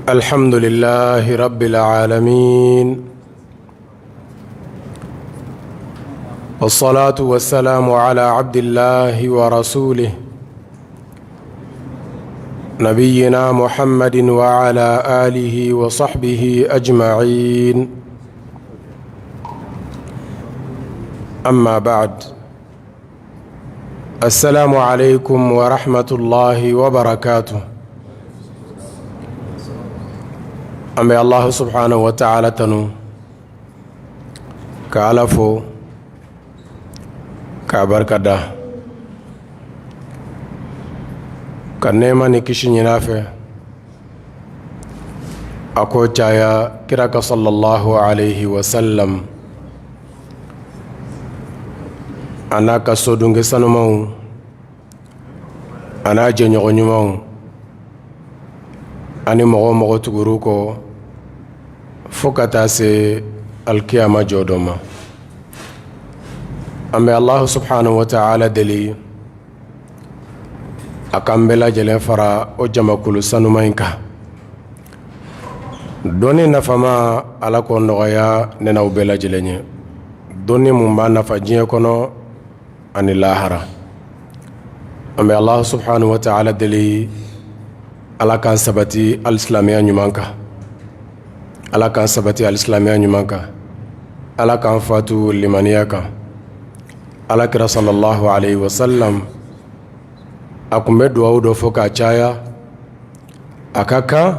الحمد لله رب العالمين، والصلاة والسلام على عبد الله ورسوله نبينا محمد وعلى آله وصحبه أجمعين، أما بعد، السلام عليكم ورحمة الله وبركاته. An bɛ الله سبحانه وتعالى tanu ka Ala fo k'a barika da, ka nɛɛma ni kisi ɲini a fɛ, a k'o caya kira kan صلى الله عليه وسلم, a n'a ka sodunkɛ sanumanw, a n'a jɛɲɔgɔn ɲumanw, ani mɔgɔ o mɔgɔ tugur'u kɔ fo ka taa se alikiyama jɔ dɔ ma. An bɛ الله سبحانه وتعالى deli a k'an bɛɛ lajɛlen fara o jamakulu sanuman in kan. Dɔnni nafama, Ala k'o nɔgɔya ne n'aw bɛɛ lajɛlen ye, dɔnni mun b'a nafa diɲɛ kɔnɔ ani lahara. An bɛ الله سبحانه وتعالى deli, Ala k'an sabati alisilamɛya ɲuman kan, Ala k'an sabati alisilamɛya ɲuman kan, Ala k'an fatu limaniya kan. Ala kira صلى الله عليه وسلم, a tun bɛ dugawu dɔ fɔ k'a caya. A ka kan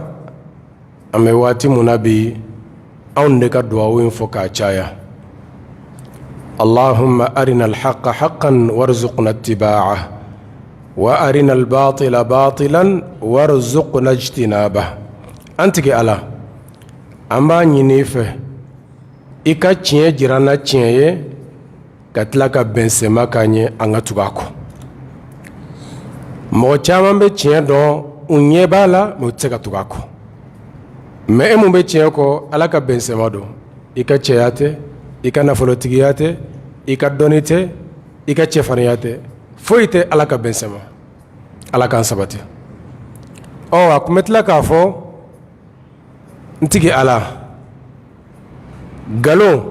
an bɛ waati mun na bi, anw de ka dugawu in fɔ k'a caya: اللهم أرنا الحق حقا وارزقنا اتباعه وأرنا الباطل باطلا وارزقنا اجتنابه. An tigi Ala, an b'a ɲini i fɛ, i ka tiɲɛ jira an na tiɲɛ ye, ka tila ka bɛnsɛma k'an ye, an ka tugu a kɔ. Mɔgɔ caman bɛ tiɲɛ dɔn, u ɲɛ b'a la, mais u tɛ se ka tugu a kɔ. Mais e mun bɛ tiɲɛ kɔ, Ala ka bɛnsɛma don. I ka cɛya tɛ, i ka nafolotigiya tɛ, i ka dɔnni tɛ, i ka cɛfarinya tɛ, foyi tɛ, Ala ka bɛnsɛma. Ala k'an sabati. Ɔ a tun bɛ tila k'a fɔ: n tigi Ala, nkalon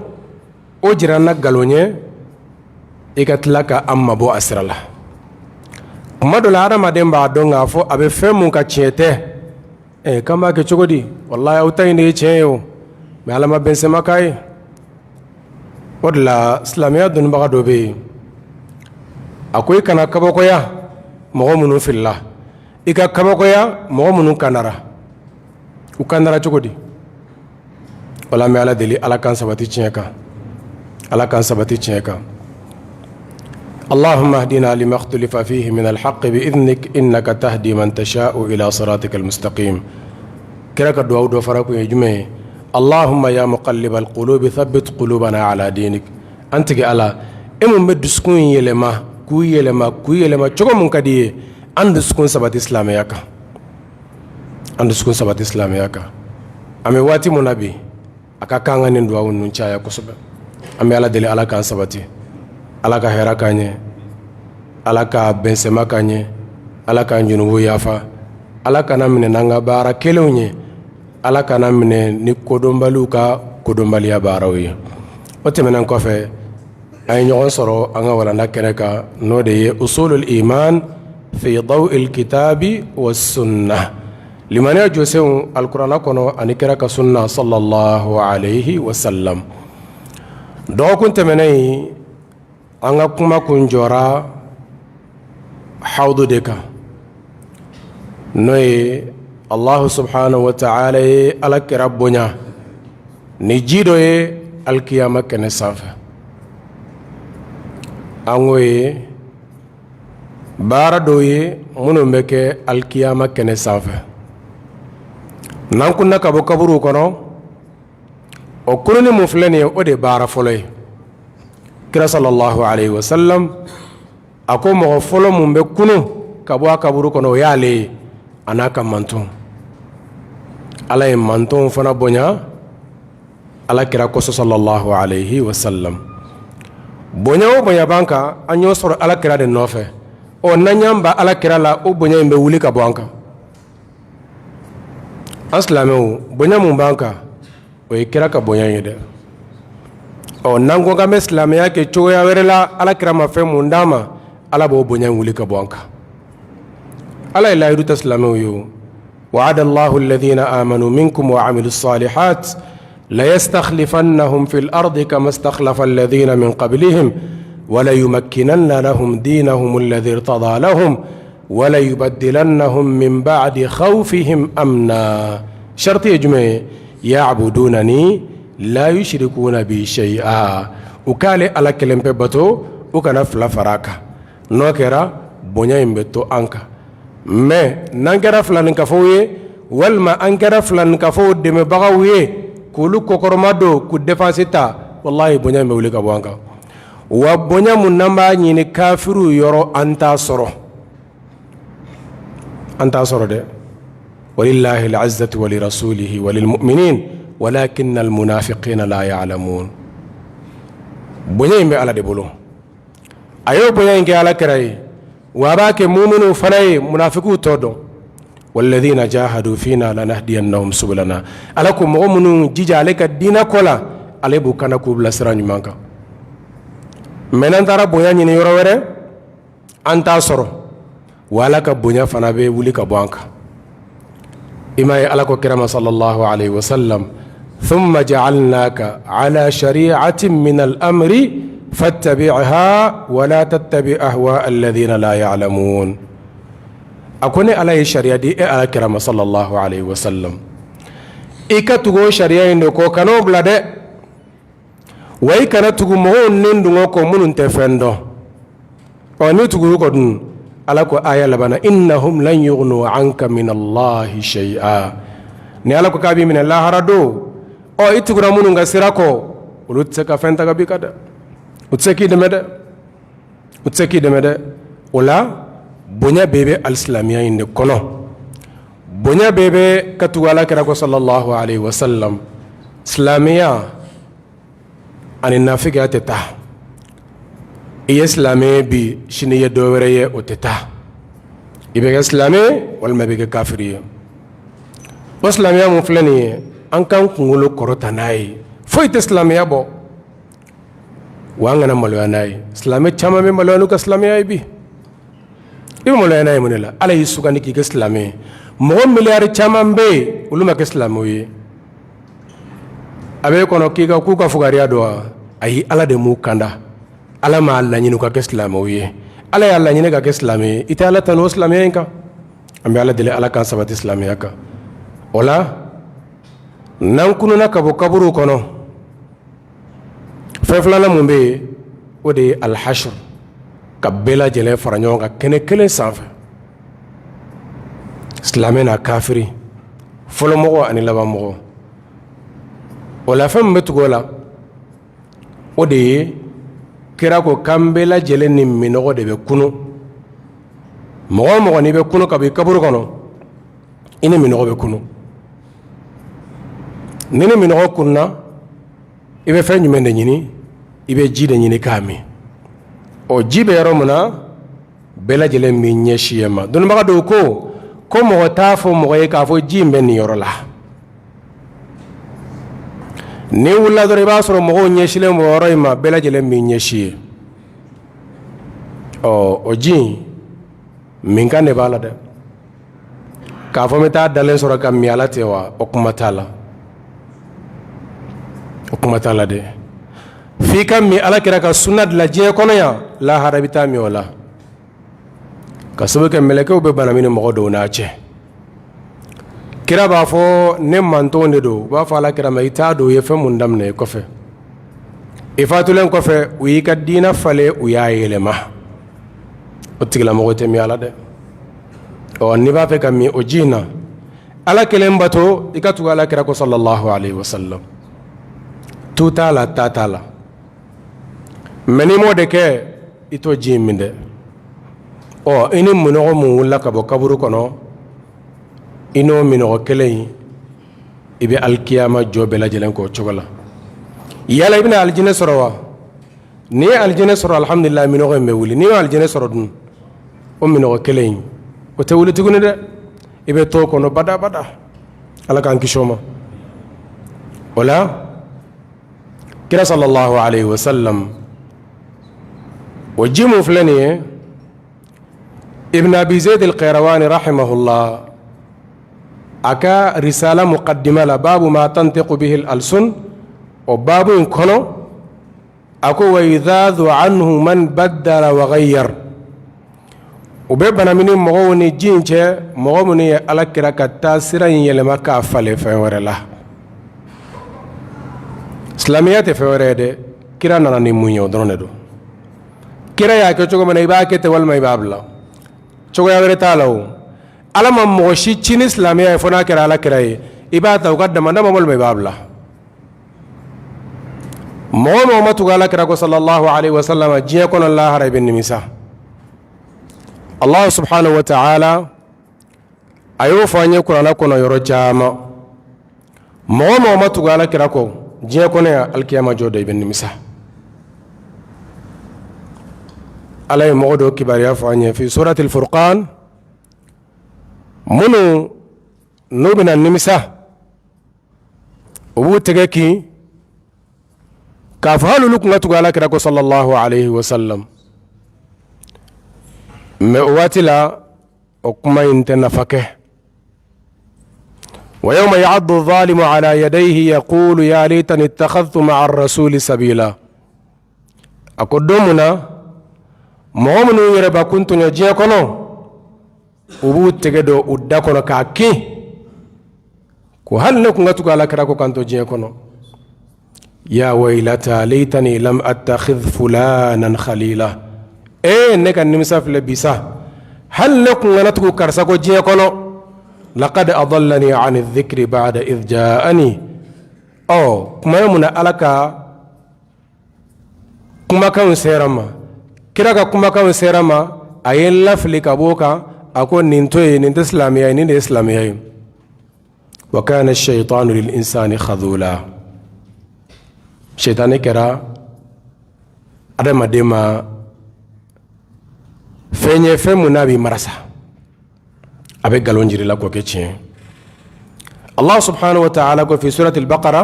o jira an na nkalon ye, i ka tila ka an mabɔ a sira la. Kuma dɔ la, hadamaden b'a dɔn k'a fɔ a bɛ fɛn mun ka tiɲɛ tɛ. Ɛ, k'an b'a kɛ cogo di? Walahi, aw ta in de ye tiɲɛ ye o, mais Ala ma bɛnsɛma k'a ye. O de la, silamɛya dɔnnibaga dɔ bɛ yen, a ko i kana kabakoya mɔgɔ minnu filila, i ka kabakoya mɔgɔ minnu kandara. U kandara cogo di? Wala an bɛ Ala deli, Ala k'an sabati tiɲɛ kan, Ala k'an sabati tiɲɛ kan. اللهم اهدنا لما اختلف فيه من الحق بإذنك إنك تهدي من تشاء إلى صراطك المستقيم. Kira ka duwawu dɔ fara kun ye jumɛn ye? اللهم يا مقلب القلوب ثبت قلوبنا على دينك. An tigi Ala, e mun bɛ dusukun yɛlɛma k'u yɛlɛma k'u yɛlɛma cogo mun ka di ye, an dusukun sabati silamɛya kan, an dusukun sabati silamɛya kan. An bɛ waati mun na bi, a ka kan ka nin duwawu ninnu caya kosɛbɛ. An bɛ Ala deli, Ala k'an sabati, Ala ka hɛrɛ k'an ye, Ala ka bɛnsɛma k'an ye, Ala k'an junubu yafa, Ala kana minɛ n'an ka baara kelenw ye, Ala kana minɛ ni kodɔnbaliw ka kodɔnbaliya baaraw ye. O tɛmɛnen kɔfɛ, an ye ɲɔgɔn sɔrɔ an ka walanda kɛnɛ kan, n'o de ye أصول الإيمان في ضوء الكتاب والسنة, limaniya jɔsenw alikuranɛ kɔnɔ ani kira ka sunna صلى الله عليه وسلم. Dɔgɔkun tɛmɛnen in, an ka kuma kun jɔra hawdu de kan, n'o ye الله سبحانه وتعالى ye Ala kira bonya ni ji dɔ ye alikiyama kɛnɛ sanfɛ. An k'o ye baara dɔw ye minnu bɛ kɛ alikiyama kɛnɛ sanfɛ n'an kunna ka bɔ kaburuw kɔnɔ. O kununni mun filɛ nin ye, o de ye baara fɔlɔ ye. Kira صلى الله عليه وسلم a ko mɔgɔ fɔlɔ mun bɛ kunun ka bɔ a kaburu kɔnɔ, o y'ale ye, a n'a ka manton. Ala ye mantonw fana bonya Ala kira kosɔn صلى الله عليه وسلم. Bonya o bonya b'an kan, an y'o sɔrɔ Ala kira de nɔfɛ. Ɔ, n'an y'an ban Ala kira la, o bonya in bɛ wuli ka bɔ an kan. An silamɛw, bonya mun b'an kan, o ye kira ka bonya ye dɛ. Ɔ, n'an ko k'an bɛ silamɛya kɛ cogoya wɛrɛ la, Ala kira ma fɛn mun d'an ma, Ala b'o bonya in wuli ka bɔ an kan. Ala ye layidu ta silamɛw ye. O wa'ada Allahu alladhina amanu minkum wa amilu salihat layastakhlifannahum fil ardi kama stakhlafa alladhina min qablihim wala yumakkinanna lahum dinahum alladhi irtada lahum wala yubaddilannahum min ba'di khawfihim amna. Sharti ye jumɛn ye? Ya'budunani la yushrikuna bi shay'a. U k'ale Ala kelen pe bato, u kana fila fara a kan. N'o kɛra, bonya in bɛ to an kan. Mais n'an kɛra filaninkafow ye, walima an kɛra filaninkafow dɛmɛbagaw ye, k'olu kɔkɔrɔma don, k'u défense ta, walahi, bonya in bɛ wuli ka bɔ an kan. Wa bonya mun n'an b'a ɲini kafiriw yɔrɔ, an t'a sɔrɔ, an t'a sɔrɔ dɛ. Walillahi al-izzatu wa lirasulihi wa lilmu'minin walakinna almunafiqina la ya'lamun. Bonya in bɛ Ala de bolo. A y'o bonya in kɛ Ala kira ye, wa a b'a kɛ muminuw fana ye. Munafikiw t'o dɔn. Walladhina jahadu fina lanahdiyannahum subulana. Ala ko mɔgɔ minnu jija ale ka diinɛ ko la, ale b'u kana k'u bila sira ɲuman kan. Mais n'an taara bonya ɲini yɔrɔ wɛrɛ, an t'a sɔrɔ, wa Ala ka bonya fana bɛ wuli ka bɔ an kan. I m'a ye, Ala ko kira ma sallallahu alaihi wasallam: thumma ja'alnaka ala shari'atin min al-amri fattabi'ha wa la tattabi' ahwa alladhina la ya'lamun. A ko ne Ala ye sariya di e Ala kira ma sallallahu alaihi wasallam, i ka tugu o sariya in de kɔ, kan'o bila dɛ. Wa i kana tugu mɔgɔw ni dungɔ kɔ minnu tɛ fɛn dɔn. Ɔ, n'i tugur'u kɔ dun? Ala ko aya laban na: innahum lan yughnu anka min Allahi shay'a. Ni Ala ko k'a b'i minɛ lahara don, ɔ, i tugura minnu ka sira kɔ, olu tɛ se ka fɛn ta ka b'i kan dɛ. U tɛ se k'i dɛmɛ dɛ, u tɛ se k'i dɛmɛ dɛ. O la, bonya bɛɛ bɛ alisilamɛya in de kɔnɔ. Bonya bɛɛ bɛ ka tugu Ala kira kɔ sallallahu alaihi wasallam. Silamɛya ani nafigiya tɛ taa. I ye silamɛ ye bi, sini ye dɔ wɛrɛ ye, o tɛ taa. I bɛ kɛ silamɛ walima i bɛ kɛ kafiri ye. O silamɛya mun filɛ nin ye, an k'an kunkolo kɔrɔta n'a ye. Foyi tɛ silamɛya bɔ, wa an kana maloya n'a ye. Silamɛ caman bɛ maloya n'u ka silamɛya ye bi. I bɛ maloya n'a ye mun de la? Ala y'i sugandi k'i kɛ silamɛ ye. Mɔgɔ miliyari caman bɛ yen, olu ma kɛ silamɛw ye. A b'e kɔnɔ k'i ka k'u ka fugariya don wa? Ayi, Ala de m'u kanda. Ala m'a laɲini u ka kɛ silamɛw ye. Ala y'a laɲini ka kɛ silamɛ ye, i tɛ Ala tanu o silamɛya in kan? An bɛ Ala deli, Ala k'an sabati silamɛya kan. O la, n'an kununa ka bɔ kaburuw kɔnɔ, fɛn filanan mun bɛ yen, o de ye alhashr, ka bɛɛ lajɛlen fara ɲɔgɔn kan kɛnɛ kelen sanfɛ, silamɛ n'a kafiri, fɔlɔmɔgɔ ani labanmɔgɔ. O la, fɛn min bɛ tugu o la, o de ye kira ko k'an bɛɛ lajɛlen ni minɔgɔ de bɛ kunun. Mɔgɔ o mɔgɔ n'i bɛ kunun ka bɔ i kaburu kɔnɔ, i ni minɔgɔ bɛ kunun. Ni ni minɔgɔ kununna, i bɛ fɛn jumɛn de ɲini? I bɛ ji de ɲini k'a min. Ɔ, ji bɛ yɔrɔ min na, bɛɛ lajɛlen b'i ɲɛsin yen ma. Dɔnnibaga dɔw ko mɔgɔ t'a fɔ mɔgɔ ye k'a fɔ ji in bɛ nin yɔrɔ la. N'i wulila dɔrɔn, i b'a sɔrɔ mɔgɔw ɲɛsilen bɔ yɔrɔ in ma, bɛɛ lajɛlen b'i ɲɛsin yen. Ɔ, o ji in minkan de b'a la dɛ. K'a fɔ n bɛ taa dalen sɔrɔ ka min ala ten wa, o kuma t'a la, o kuma t'a la dɛ. F'i ka min Ala kira ka sunna de la diɲɛ kɔnɔ yan, lahara i bɛ taa min o la. Ka sababu kɛ mɛlɛkɛw bɛ bana min mɔgɔ dɔw n'a cɛ. Kira b'a fɔ ne mantonw de don. U b'a fɔ Ala kira ma: i t'a dɔn u ye fɛn mun daminɛ i kɔfɛ. I fatulen kɔfɛ, u y'i ka diinɛ falen, u y'a yɛlɛma. O tigilamɔgɔ tɛ min ala dɛ. Ɔ, n'i b'a fɛ ka min o ji in na, Ala kelen bato, i ka tugu Ala kira kɔ sallallahu alaihi wasallam. Tu t'a la, ta t'a la. Mais n'i m'o de kɛ, i t'o ji in min dɛ. Ɔ, i ni minɔgɔ mun wulila ka bɔ kaburu kɔnɔ, i n'o minɔgɔ kelen in, i bɛ alikiyama jɔ bɛɛ lajɛlen k'o cogo la. Yala i bɛna alijinɛ sɔrɔ wa? N'i ye alijinɛ sɔrɔ, alhamdulillah, minɔgɔ in bɛ wuli. N'i ye alijinɛ sɔrɔ dun? O minnɔgɔ kelen in, o tɛ wuli tuguni dɛ, i bɛ to o kɔnɔ badabada. Ala k'an kisi o ma. O la, kira sallallahu alayhi wa sallam, o ji mun filɛ nin ye, Ibn Abi Zayd al-Qayrawani rahimahullah, a ka risala muqaddima la, babu ma tantiqu bihi al-alsun, o babu in kɔnɔ, a ko wa yudhadhu anhu man baddala wa ghayyar. U bɛ banamini mɔgɔw ni ji in cɛ, mɔgɔ minnu ye Ala kira ka taa sira in yɛlɛma k'a falen fɛn wɛrɛ la. Silamɛya tɛ fɛn wɛrɛ ye dɛ, kira nana ni mun ye, o dɔrɔn de don. Kira y'a kɛ cogo min na, i b'a kɛ ten walima i b'a bila, cogoya wɛrɛ t'a la. O Ala ma mɔgɔ si ci ni silamɛya ye fo n'a kɛra Ala kira ye. I b'a ta u ka damada ma walima i b'a bila. Mɔgɔ mɔgɔ ma tugu Ala kira kɔ sallallahu alaihi wasallam, diɲɛ kɔnɔ, lahara i bɛ nimisa. Allah subhanahu wa ta'ala a y'o fɔ an ye kuranɛ kɔnɔ yɔrɔ caman. Mɔgɔ mɔgɔ ma tugu Ala kira kɔ diɲɛ kɔnɔ yan, alikiyama jɔ don i bɛ nimisa. Ala ye mɔgɔ dɔ kibaruya fɔ an ye fi suratil furqan, minnu n'u bɛna nimisa, u b'u tɛgɛ kin k'a fɔ hali olu tun ka tugu Ala kira kɔ sallallahu alaihi wasallam. Mais o waati la, o kuma in tɛ nafa kɛ. Wa yawma ya'addu zalimu ala yadayhi yaqulu ya laytani ittakhadhtu ma'a ar-rasuli sabila. A ko don mun na mɔgɔ minnu yɛrɛbakun tɔɲɔ diɲɛ kɔnɔ, u b'u tɛgɛ don u da kɔnɔ k'a kin ko hali ne tun ka tugu Ala kira kɔ k'an to diɲɛ kɔnɔ. Ya waylata laytani lam attakhidh fulanan khalila. E, ne ka nimisa filɛ bi sa, hali ne tun kana tugu karisa kɔ diɲɛ kɔnɔ. Laqad adallani ani dhikri ba'da idh ja'ani. Ɔ kuma ye mun na Ala ka kumakanw sera ma, kira ka kumakanw sera ma, a ye n lafili ka b'o kan. A ko nin to yen, nin tɛ silamɛya ye, nin de ye silamɛya ye. Wa kana shaytanu lil insani khadula. Shetani kɛra adamaden ma fɛn ye, fɛn mun n'a b'i marasa, a bɛ nkalon jira i la k'o kɛ tiɲɛ. Allah subhanahu wa ta'ala ko fi surati al-Baqara: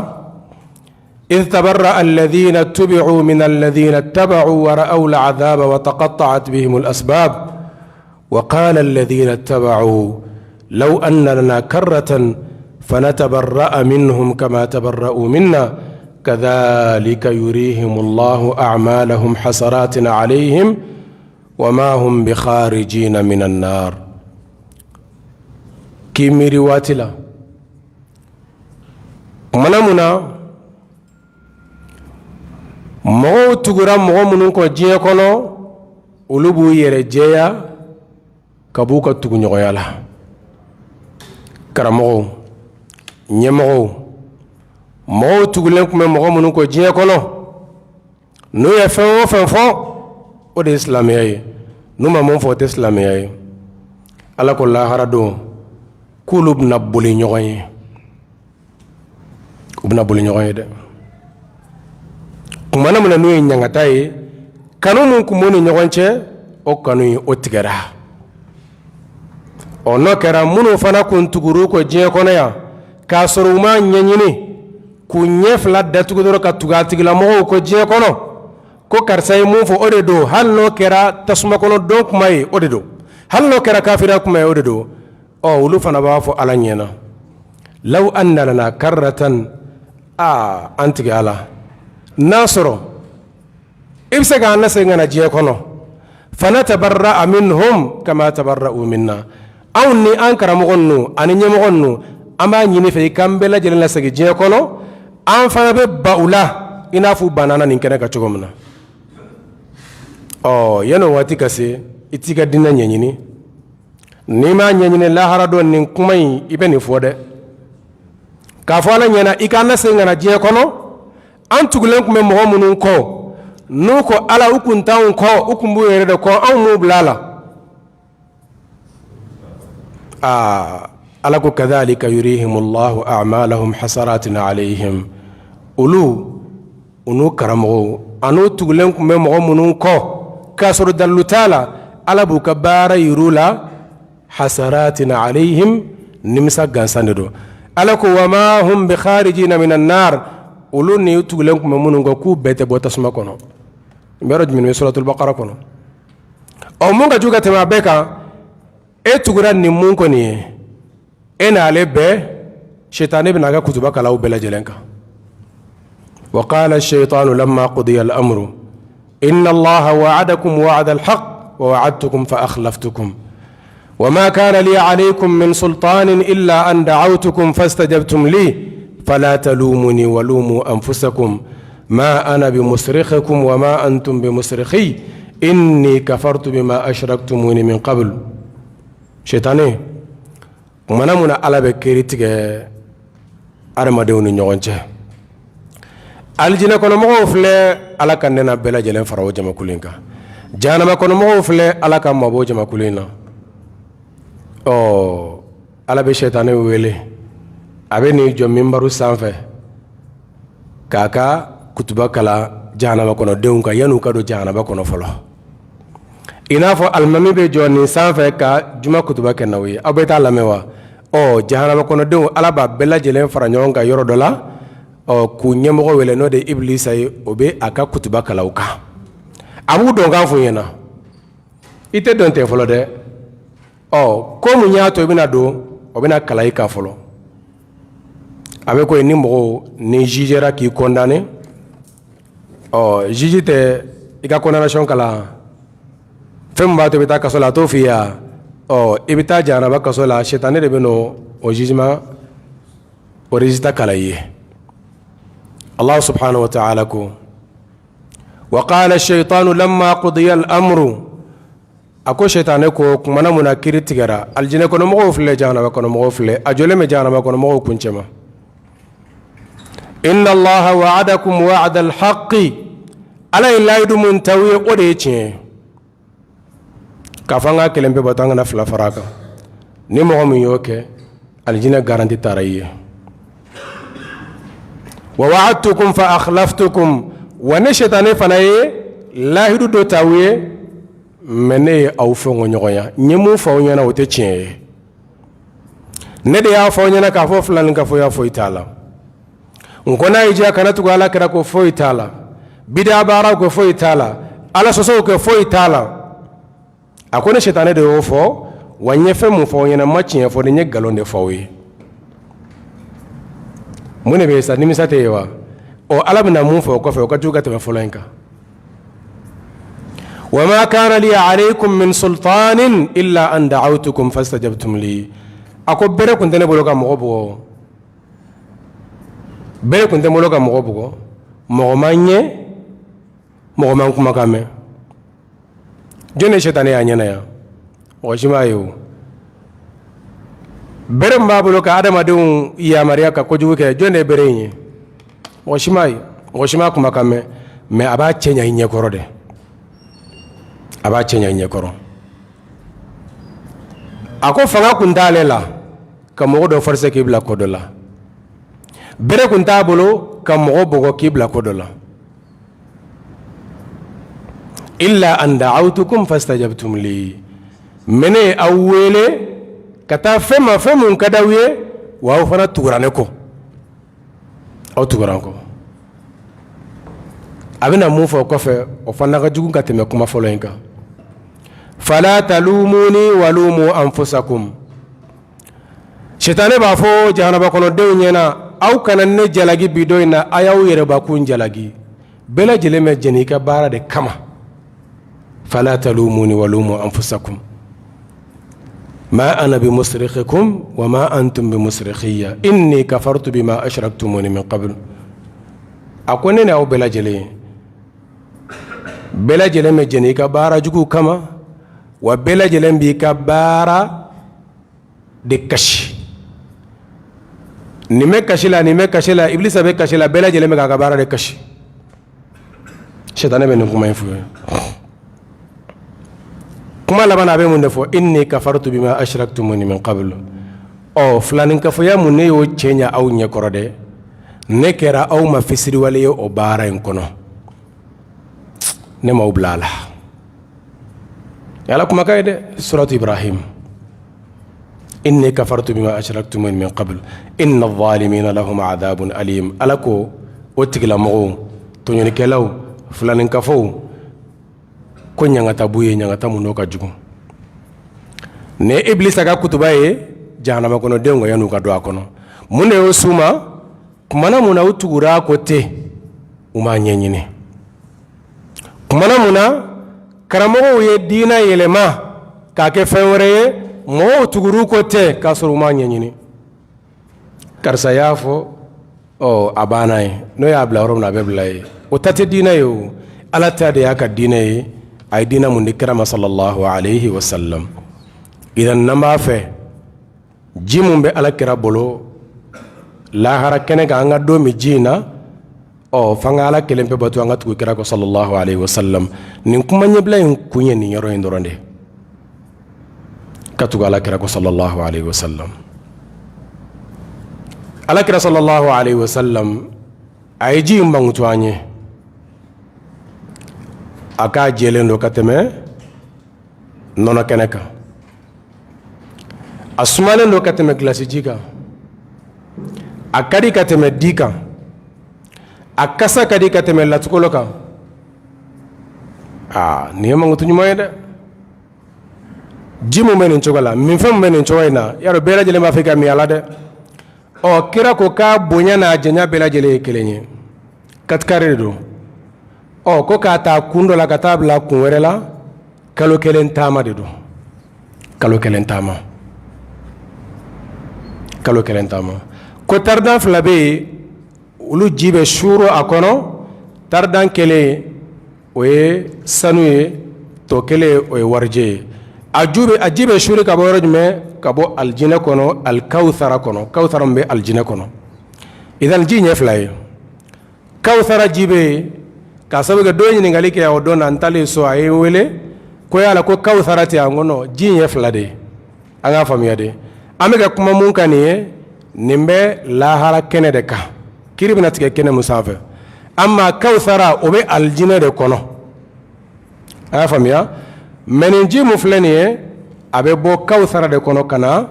إذ تبرأ الذين اتبعوا من الذين اتبعوا ورأوا العذاب وتقطعت بهم الأسباب وقال الذين اتبعوا لو أن لنا كرة فنتبرأ منهم كما تبرأوا منا كذلك يريهم الله أعمالهم حسرات عليهم وما هم بخارجين من النار. K'i miiri waati la kumana mun na mɔgɔw tugura mɔgɔ minnu kɔ diɲɛ kɔnɔ, olu b'u yɛrɛ jɛya ka b'u ka tuguɲɔgɔnya la. Karamɔgɔw, ɲɛmɔgɔw, mɔgɔw tugulen tun bɛ mɔgɔ minnu kɔ diɲɛ kɔnɔ, n'u ye fɛn o fɛn fɔ, o de ye silamɛya ye, n'u ma mun fɔ, o tɛ silamɛya ye. Ala ko lahara don k'olu bɛna boli ɲɔgɔn ye, u bɛna boli ɲɔgɔn ye dɛ. Kumana min na n'u ye ɲangata ye, kanu min tun b'u ni ɲɔgɔn cɛ, o kanu in, o tigɛra. Ɔ n'o kɛra, minnu fana kun tugur'u kɔ diɲɛ kɔnɔ yan k'a sɔrɔ u m'a ɲɛɲini, k'u ɲɛ fila datugu dɔrɔn ka tugu a tigilamɔgɔw kɔ diɲɛ kɔnɔ, ko karisa ye mun fɔ, o de don, hali n'o kɛra tasuma kɔnɔ don kuma ye, o de don, hali n'o kɛra kafiriya kuma ye, o de don. Ɔ olu fana b'a fɔ Ala ɲɛna: law anna lana karratan. Aa, an tigi Ala, n'a sɔrɔ i bɛ se k'an lasegin ka na diɲɛ kɔnɔ, fanatabarra'a minhum kama tabarra'u minna. Anw ni an karamɔgɔ ninnu ani ɲɛmɔgɔ ninnu, an b'a ɲini fɛ i k'an bɛɛ lajɛlen lasegin diɲɛ kɔnɔ, an fana bɛ ban u la i n'a fɔ u banna nin kɛnɛ kan cogo min na. Ɔ yanni o waati ka se, i t'i ka diinɛ ɲɛɲini. N'i m'a ɲɛɲini, lahara don nin kuma in, i bɛ nin fɔ dɛ, k'a fɔ Ala ɲɛna i k'an lasegin ka na diɲɛ kɔnɔ. An tugulen tun bɛ mɔgɔ minnu kɔ, n'u ko Ala, u kun t'anw kɔ, u kun b'u yɛrɛ de kɔ, anw m'u bila a la. Aa, Ala ko kadhalika yurihimullahu a'malahum hasaratin alayhim. Olu, u n'u karamɔgɔw an'u tugulen tun bɛ mɔgɔ minnu kɔ k'a sɔrɔ dalilu t'a la, Ala b'u ka baara yir'u la, hasaratin alayhim, nimisa gansan de don. Ala ko wa ma hum bi kharijina minan nar, olu ni tugulen tun bɛ minnu kɔ, k'u bɛɛ tɛ bɔ tasuma kɔnɔ. N bɛ yɔrɔ jumɛn? Bɛ suratul Bakara kɔnɔ. Ɔ, mun ka jugu ka tɛmɛ a bɛɛ kan? E tugura nin mun kɔni ye, e n'ale bɛɛ, sitanɛ bɛna a ka kutuba kalan aw bɛɛ lajɛlen kan. Wa qala shaytanu lamma qudiya al-amru inna Allaha wa'adakum wa'da al-haqq wa wa'adtukum fa akhlaftukum wa ma kana li alaykum min sultanin illa an da'awtukum fastajabtum li fala talumuni wa lumu anfusakum ma ana bimusrikhikum wa ma antum bimusrikhi inni kafartu bima ashraktumuni min qabl. Sitanɛ kumana mun na, Ala bɛ kiri tigɛ adamadenw ni ɲɔgɔn cɛ. Alijinɛ kɔnɔmɔgɔw filɛ, Ala ka ne n'a bɛɛ lajɛlen fara o jamakulu in kan. Jahanama kɔnɔmɔgɔw filɛ, Ala ka mabɔ jamakulu in na. Ɔ, Ala bɛ sitanɛ wele, a bɛ n'i jɔ minbaru sanfɛ k'a ka kutuba kalan jahanama kɔnɔdenw kan yan'u ka don jahanama kɔnɔ fɔlɔ, i n'a fɔ alimami bɛ jɔ nin sanfɛ ka juma kutuba kɛ n'aw ye. Aw bɛ taa lamɛn wa? Ɔ, jahanama kɔnɔdenw, Ala b'a bɛɛ lajɛlen fara ɲɔgɔn kan yɔrɔ dɔ la, ɔ, k'u ɲɛmɔgɔ wele, n'o de ye Ibilisa ye. O bɛ a ka kutuba kalan u kan, a b'u dɔnkan f'u ɲɛna. I tɛ don ten fɔlɔ dɛ. Ɔ, ko mun y'a to i bɛna don, o bɛna kalan i kan fɔlɔ. A bɛ ko ni mɔgɔw ni jugera k'i condamné, ɔ, juge tɛ i ka condamnation kalan, fɛn min b'a to i bɛ taa kaso la, a t'o f'i ye. Ɔ, i bɛ taa jahanama kaso la, sitanɛ de bɛ n'o o jugement, o résultat kalan i ye. Allah subhanahu wa ta'ala ko wa qala shaytanu lamma qudiya al-amru, a ko sitanɛ ko kumana mun na kiri tigɛra, alijinɛ kɔnɔmɔgɔw filɛ, jahanama kɔnɔmɔgɔw filɛ, a jɔlen bɛ jahanama kɔnɔmɔgɔw kun cɛma, inna Allaha wa'adakum wa'da al-haqqi, Ala ye layidu mun t'aw ye, o de ye tiɲɛ ye. K'a fɔ an ka kelen pe bato, an kana fila fara a kan. Ni mɔgɔ min y'o kɛ, alijinɛ garanti taara i ye. Wa wa'adtukum fa akhlaftukum, wa ne sitanɛ fana ye layidu dɔ t'aw ye, mais ne ye aw fɔnkɔɲɔgɔnya. N ye mun fɔ aw ɲɛna, o tɛ tiɲɛ ye. Ne de y'a fɔ aw ɲɛna k'a fɔ filankafoya foyi t'a la, n ko n'a y'i diya kana tugu Ala kira kɔ, foyi t'a la, bida baaraw kɛ, foyi t'a la, Ala sɔsɔw kɛ, foyi t'a la. A ko ne sitanɛ de y'o fɔ. Wa n ye fɛn mun fɔ aw ɲɛna, n ma tiɲɛ fɔ, ni n ye nkalon de fɔ aw ye. Mun de bɛ yen sa? Nimisa tɛ yen wa? Ɔ, Ala bɛna mun fɔ o kɔfɛ, o ka jugu ka tɛmɛ fɔlɔ in kan. Wa ma kana li alaykum min sultanin illa an da'awtukum fastajabtum li, a ko bere tun tɛ ne bolo ka mɔgɔ bugɔ, bere tun tɛ n bolo ka mɔgɔ bugɔ, mɔgɔ ma n ye, mɔgɔ ma n kumakan mɛn. Jɔn de sitanɛ y'a ɲɛna yan? Mɔgɔ si m'a ye. O bere min b'a bolo ka adamadenw yamaruya ka kojugu kɛ, jɔn de ye bere in ye? Mɔgɔ si m'a ye, mɔgɔ si m'a kumakan mɛn. Mais a b'a cɛ ɲɛ i ɲɛkɔrɔ dɛ, a b'a cɛ ɲɛ i ɲɛkɔrɔ. A ko fanga kun t'ale la ka mɔgɔ dɔ forcer k'i bila ko dɔ la, bere kun t'a bolo ka mɔgɔ bugɔ k'i bila ko dɔ la, illa an da'awtukum fastajabtum li, mais ne ye aw wele ka taa fɛn ma, fɛn mun ka d'aw ye, wa aw fana tugura ne kɔ, aw tugura n kɔ. A bɛna mun fɔ o kɔfɛ, o fana ka jugu ka tɛmɛ kuma fɔlɔ in kan. Fala talumuni walumu anfusakum, sitanɛ b'a fɔ jahanaba kɔnɔdenw ɲɛna, aw kana ne jalaki bi don in na, a y'aw yɛrɛbakun jalaki. Bɛɛ lajɛlen bɛ jeni i ka baara de kama. Fala talumuni walumu anfusakum ma ana bimusrikhikum wa ma antum bimusrikhiya inni kafartu bima ashraktumuni min qabl. A ko ne ni aw bɛɛ lajɛlen, bɛɛ lajɛlen bɛ jeni i ka baara jugu kama, wa bɛɛ lajɛlen b'i ka baara de kasi. Nin bɛ kasi la, nin bɛ kasi la, Ibilisa bɛ kasi la, bɛɛ lajɛlen bɛ k'a ka baara de kasi. Sitanɛ bɛ nin kuma in fɔ ye. Kuma laban, a bɛ mun de fɔ? Inni kafartu bima ashraktumuni min qablu. Ɔ, filaninkafoya mun ne y'o cɛ ɲɛ aw ɲɛkɔrɔ dɛ, ne kɛra aw ma fisiriwale ye o baara in kɔnɔ, ne m'aw bila a la. Ala kumakan ye dɛ, suratu Ibrahim. Inni kafartu bima ashraktumuni min qabl inna adh-dhalimina lahum adhabun alim. Ala ko o tigilamɔgɔw, tɔɲɔnikɛlaw, filaninkafow, ko ɲangata b'u ye, ɲangata mun n'o ka jugu. Nin ye Iblisa ka kutuba ye jahanama kɔnɔdenw kan yan'u ka don a kɔnɔ. Mun de y'o s'u ma? Kumana mun na u tugura a kɔ ten, u m'a ɲɛɲini. Kumana mun na karamɔgɔw ye diinɛ yɛlɛma k'a kɛ fɛn wɛrɛ ye, mɔgɔw tugur'u kɔ ten k'a sɔrɔ u m'a ɲɛɲini. Karisa y'a fɔ, ɔ a banna ye, n'o y'a bila yɔrɔ min na a bɛ bila ye. O ta tɛ diinɛ ye, o Ala ta de y'a ka diinɛ ye, a ye diinɛ mun di kira ma sallallahu alayhi wa sallam. Idan n'an b'a fɛ ji mun bɛ Ala kira bolo lahara kɛnɛ kan, an ka don min ji in na, ɔ f'an ka Ala kelen pe bato, an ka tugu kira kɔ sallallahu alayhi wa sallam. Nin kuma ɲɛbila in kun ye nin yɔrɔ in dɔrɔn de, ka tugu Ala kira kɔ sallallahu alayhi wa sallam. Ala kira sallallahu alayhi wa sallam a ye ji in mankutu an ye, a k'a jɛlen don ka tɛmɛ nɔnɔ kɛnɛ kan, a sumalen don ka tɛmɛ gilasiji kan, a ka di ka tɛmɛ di kan, a kasa ka di ka tɛmɛ latikɔlɔ kan. Aa, nin ye mankutu ɲuman ye dɛ. Ji mun bɛ nin cogo la, minfɛn min bɛ nin cogo in na, yarɔ bɛɛ lajɛlen b'a fɛ ka min a la dɛ. Ɔ kira ko k'a bonya n'a janya bɛɛ lajɛlen ye kelen ye, katikare de don. Ɔ ko k'a ta kun dɔ la ka taa bila kun wɛrɛ la, kalo kelen taama de don, kalo kelen taama, kalo kelen taama. Ko taridan fila bɛ yen, olu ji bɛ suuru a kɔnɔ. Taridan kelen o ye sanu ye, tɔ kelen o ye warijɛ ye. A ji bɛ suuru ka bɔ yɔrɔ jumɛn? Ka bɔ alijinɛ kɔnɔ, alikawusara kɔnɔ, kawusara min bɛ alijinɛ kɔnɔ. Idan ji ɲɛ fila ye, kawusara ji bɛ yen. K'a sababu kɛ dɔ ye ɲininkali kɛ o don na, n taalen so, a ye n wele ko yala ko kawusara tɛ yan kɔnɔ. Ji ɲɛ fila de ye, an k'a faamuya de. An bɛ ka kuma mun kan nin ye, nin bɛ lahara kɛnɛ de kan, kiri bɛna tigɛ kɛnɛ mun sanfɛ. Amma kawusara, o bɛ alijinɛ de kɔnɔ, a y'a faamuya. Mais nin ji mun filɛ nin ye, a bɛ bɔ kawusara de kɔnɔ ka na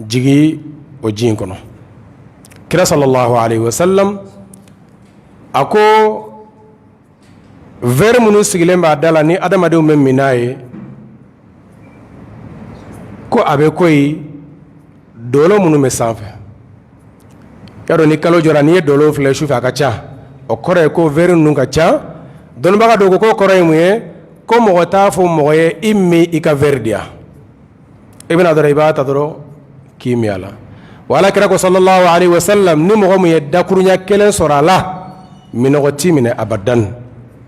jigin o ji in kɔnɔ. Kira sallallahu alayhi wa sallam a ko verre minnu sigilen b'a da la ni adamadenw bɛ min n'a ye, ko a bɛ koyi dolo minnu bɛ sanfɛ. Y'a dɔn ni kalo jɔra, n'i ye dolo filɛ sufɛ, a ka ca. O kɔrɔ ye ko verre ninnu ka ca. Dɔnnibaga dɔw ko k'o kɔrɔ ye mun ye? Ko mɔgɔ t'a fɔ mɔgɔ ye i min i ka verre di yan, i bɛna dɔrɔn i b'a ta dɔrɔn k'i min a la. Wa ala kira ko sallallahu alaihi wasallam, ni mɔgɔ min ye dakurunya kelen sɔrɔ a la, minnɔgɔ t'i minɛ abadan.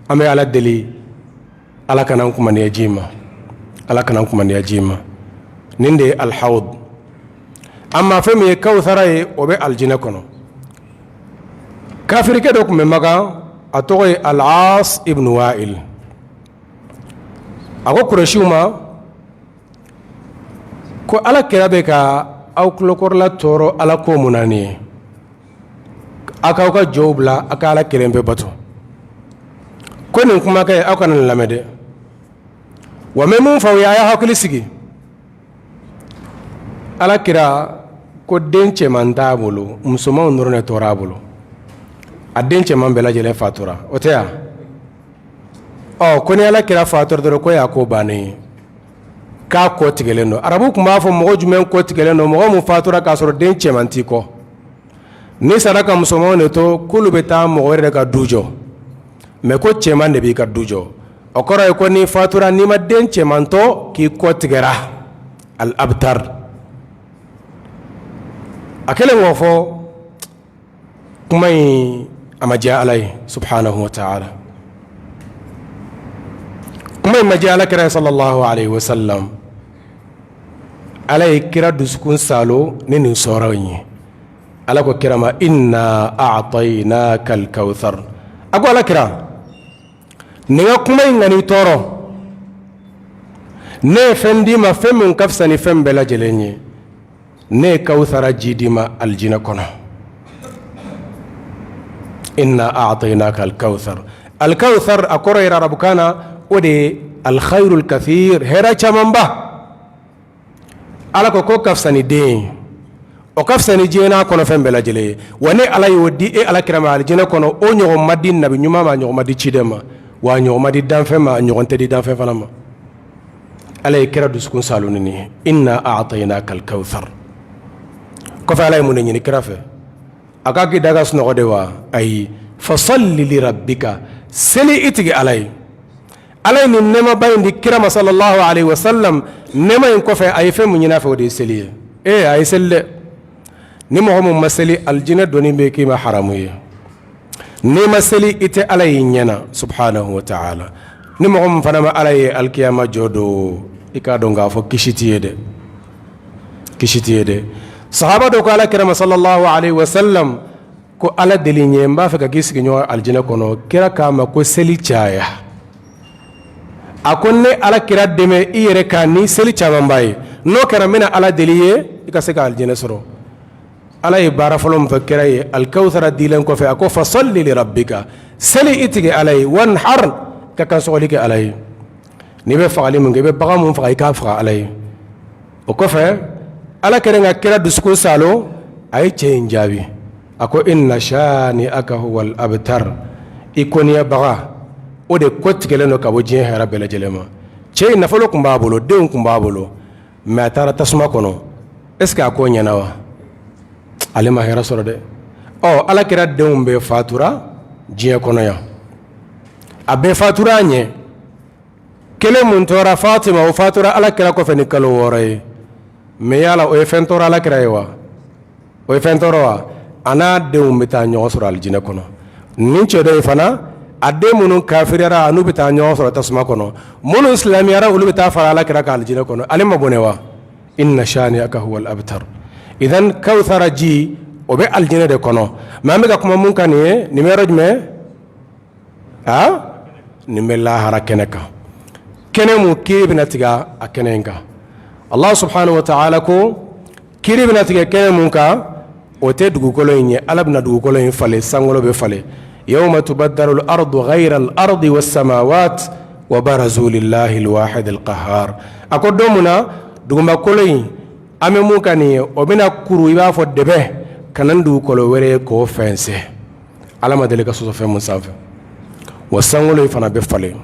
An bɛ Ala deli, Ala kana an kumandiya ji ma, Ala kana an kumandiya ji ma. Nin de ye alhawd. Amma fɛn min ye kawusara ye, o bɛ alijinɛ kɔnɔ. Kafirikɛ dɔ tun bɛ Makan, a tɔgɔ ye Al-As ibn Wa'il. A ko Kurɛsiw ma ko ala kira bɛ ka aw tulokɔrɔla tɔɔrɔ ala ko mun na nin ye? Aw k'aw ka jɔw bila, aw ka ala kelen pe bato. Ko nin kumakɛ, aw kana nin lamɛn dɛ. Wa n bɛ mun fɔ aw ye, a y'a hakili sigi. Ala kira ko den cɛman t'a bolo, musomanw dɔrɔn de tora a bolo. A den cɛman bɛɛ lajɛlen fatura, o tɛ yan? Ɔ ko ni ala kira fatura dɔrɔn, ko y'a ko bannen ye, k'a kɔ tigɛlen don. Arabu tun b'a fɔ mɔgɔ jumɛn kɔ tigɛlen don? Mɔgɔ min fatura k'a sɔrɔ den cɛman t'i kɔ. N'i sara ka musomanw de to, k'olu bɛ taa mɔgɔ wɛrɛ de ka du jɔ, mais ko cɛman de b'i ka du jɔ. O kɔrɔ ye ko n'i fatura, n'i ma den cɛman to, k'i kɔ tigɛra, al abtar. A kɛlen k'o fɔ, kuma in a ma diya ala ye subhanahu wa ta'ala. Kuma in ma diya ala kira sallallahu alaihi wasallam. Ala ye kira dusukun saalo ni nin sɔrɔ in ye. Ala ko kira ma inna a'tainaka al-kawthar. A ko ala kira, nin ka kuma in kan'i tɔɔrɔ, ne ye fɛn d'i ma, fɛn min ka fisa ni fɛn bɛɛ lajɛlen ye. Ne ye kawusara ji d'i ma alijinɛ kɔnɔ. Inna a'tainaka al-kawthar. Al-kawthar, a kɔrɔ yɛrɛ arabukan na, o de ye alkhairul kathir, hɛrɛ camanba. Ala ko k'o ka fisa ni den ye, o ka fisa ni diɲɛ n'a kɔnɔfɛn bɛɛ lajɛlen ye. Wa ne Ala y'o di e Ala kira ma alijinɛ kɔnɔ, o ɲɔgɔn ma di nabi ɲuman ma, a ɲɔgɔn ma di ciden ma, wa a ɲɔgɔn ma di danfɛn ma, a ɲɔgɔn tɛ di danfɛn fana ma. Ala ye kira dusukun saalo ni nin ye, inna a'tainaka alkawthar. Kɔfɛ Ala ye mun de ɲini kira fɛ? A k'a k'i da ka sunɔgɔ de wa? Ayi, fasalli li rabbika, seli i tigi Ala ye. Ala ye nin nɛɛmaba in di kira ma sallallahu alaihi wasallam. Nɛɛma in kɔfɛ, a ye fɛn mun ɲini a fɛ? O de ye seli ye. Ee, a ye seli dɛ. Ni mɔgɔ mun ma seli, alijinɛ donni bɛ k'i ma haramu ye. N'i ma seli, i tɛ Ala y'i ɲɛ na subhanahu wa ta'ala. Ni mɔgɔ min fana ma Ala ye alikiyama jɔ don, i k'a dɔn k'a fɔ kisi t'i ye dɛ, kisi t'i ye dɛ. Sahaba dɔ ko Ala kira ma sallallahu alaihi wasallam ko Ala deli n ye, n b'a fɛ ka k'i sigiɲɔgɔn alijinɛ kɔnɔ. Kira k'a ma ko seli caya. A ko ne Ala kira dɛmɛ i yɛrɛ kan ni seli camanba ye, n'o kɛra n bɛna Ala deli ye i ka se ka alijinɛ sɔrɔ. Ala ye baara fɔlɔ min fɔ kira ye alikawusara dilen kɔfɛ, a ko fasalli li rabbika, seli i tigi Ala ye, wanhar, ka kansɔgɔli kɛ Ala ye. N'i bɛ fagali min kɛ, i bɛ bagan mun faga, i k'a faga Ala ye. O kɔfɛ, Ala kɛlen ka kira dusukun saalo, a ye cɛ in jaabi, a ko inna shani'aka huwal abtar, i kɔniyabaga o de kɔ tigɛlen don ka bɔ diɲɛ hɛrɛ bɛɛ lajɛlen ma. Cɛ in nafolo tun b'a bolo, denw tun b'a bolo, mais a taara tasuma kɔnɔ. Est ce que a ko ɲɛna wa? Ale ma hɛrɛ sɔrɔ dɛ. Ɔ, Ala kira denw bɛɛ fatura diɲɛ kɔnɔ yan, a bɛɛ fatura a ɲɛ. Kelen mun tora, Fatima, o fatura Ala kira kɔfɛ ni kalo 6 ye. Mais yala o ye fɛn tɔɔrɔ Ala kira ye wa? O ye fɛn tɔɔrɔ wa? A n'a denw bɛ taa ɲɔgɔn sɔrɔ alijinɛ kɔnɔ. Nin cɛ dɔ in fana, a den minnu kafiriyara, a n'u bɛ taa ɲɔgɔn sɔrɔ tasuma kɔnɔ. Minnu silamɛyara, olu bɛ taa fara Ala kira kan alijinɛ kɔnɔ. Ale ma bɔnɛ wa? Inna shani'aka huwal abtar. Idan kawusara ji, o bɛ alijinɛ de kɔnɔ. Mais an bɛ ka kuma mun kan nin ye, nin bɛ yɔrɔ jumɛn? A nin bɛ lahara kɛnɛ kan, kɛnɛ mun kiri bɛna tigɛ a kɛnɛ in kan. Allah subhanahu wa ta'ala ko kiri bɛna tigɛ kɛnɛ mun kan, o tɛ dugukolo in ye. Ala bɛna dugukolo in falen, sankolo bɛ falen. Yawma tubaddalu al-ardu ghayra al-ardi was-samawat wa barazu lillahi al-wahid al-qahhar. A ko don mun na dugumakolo in an bɛ mun kan nin ye, o bɛna kuru i b'a fɔ dɛbɛ, ka na ni dugukolo wɛrɛ ye k'o fɛnsɛ, Ala ma deli ka sɔsɔ fɛn mun sanfɛ. Wa sankolo in fana bɛ falen,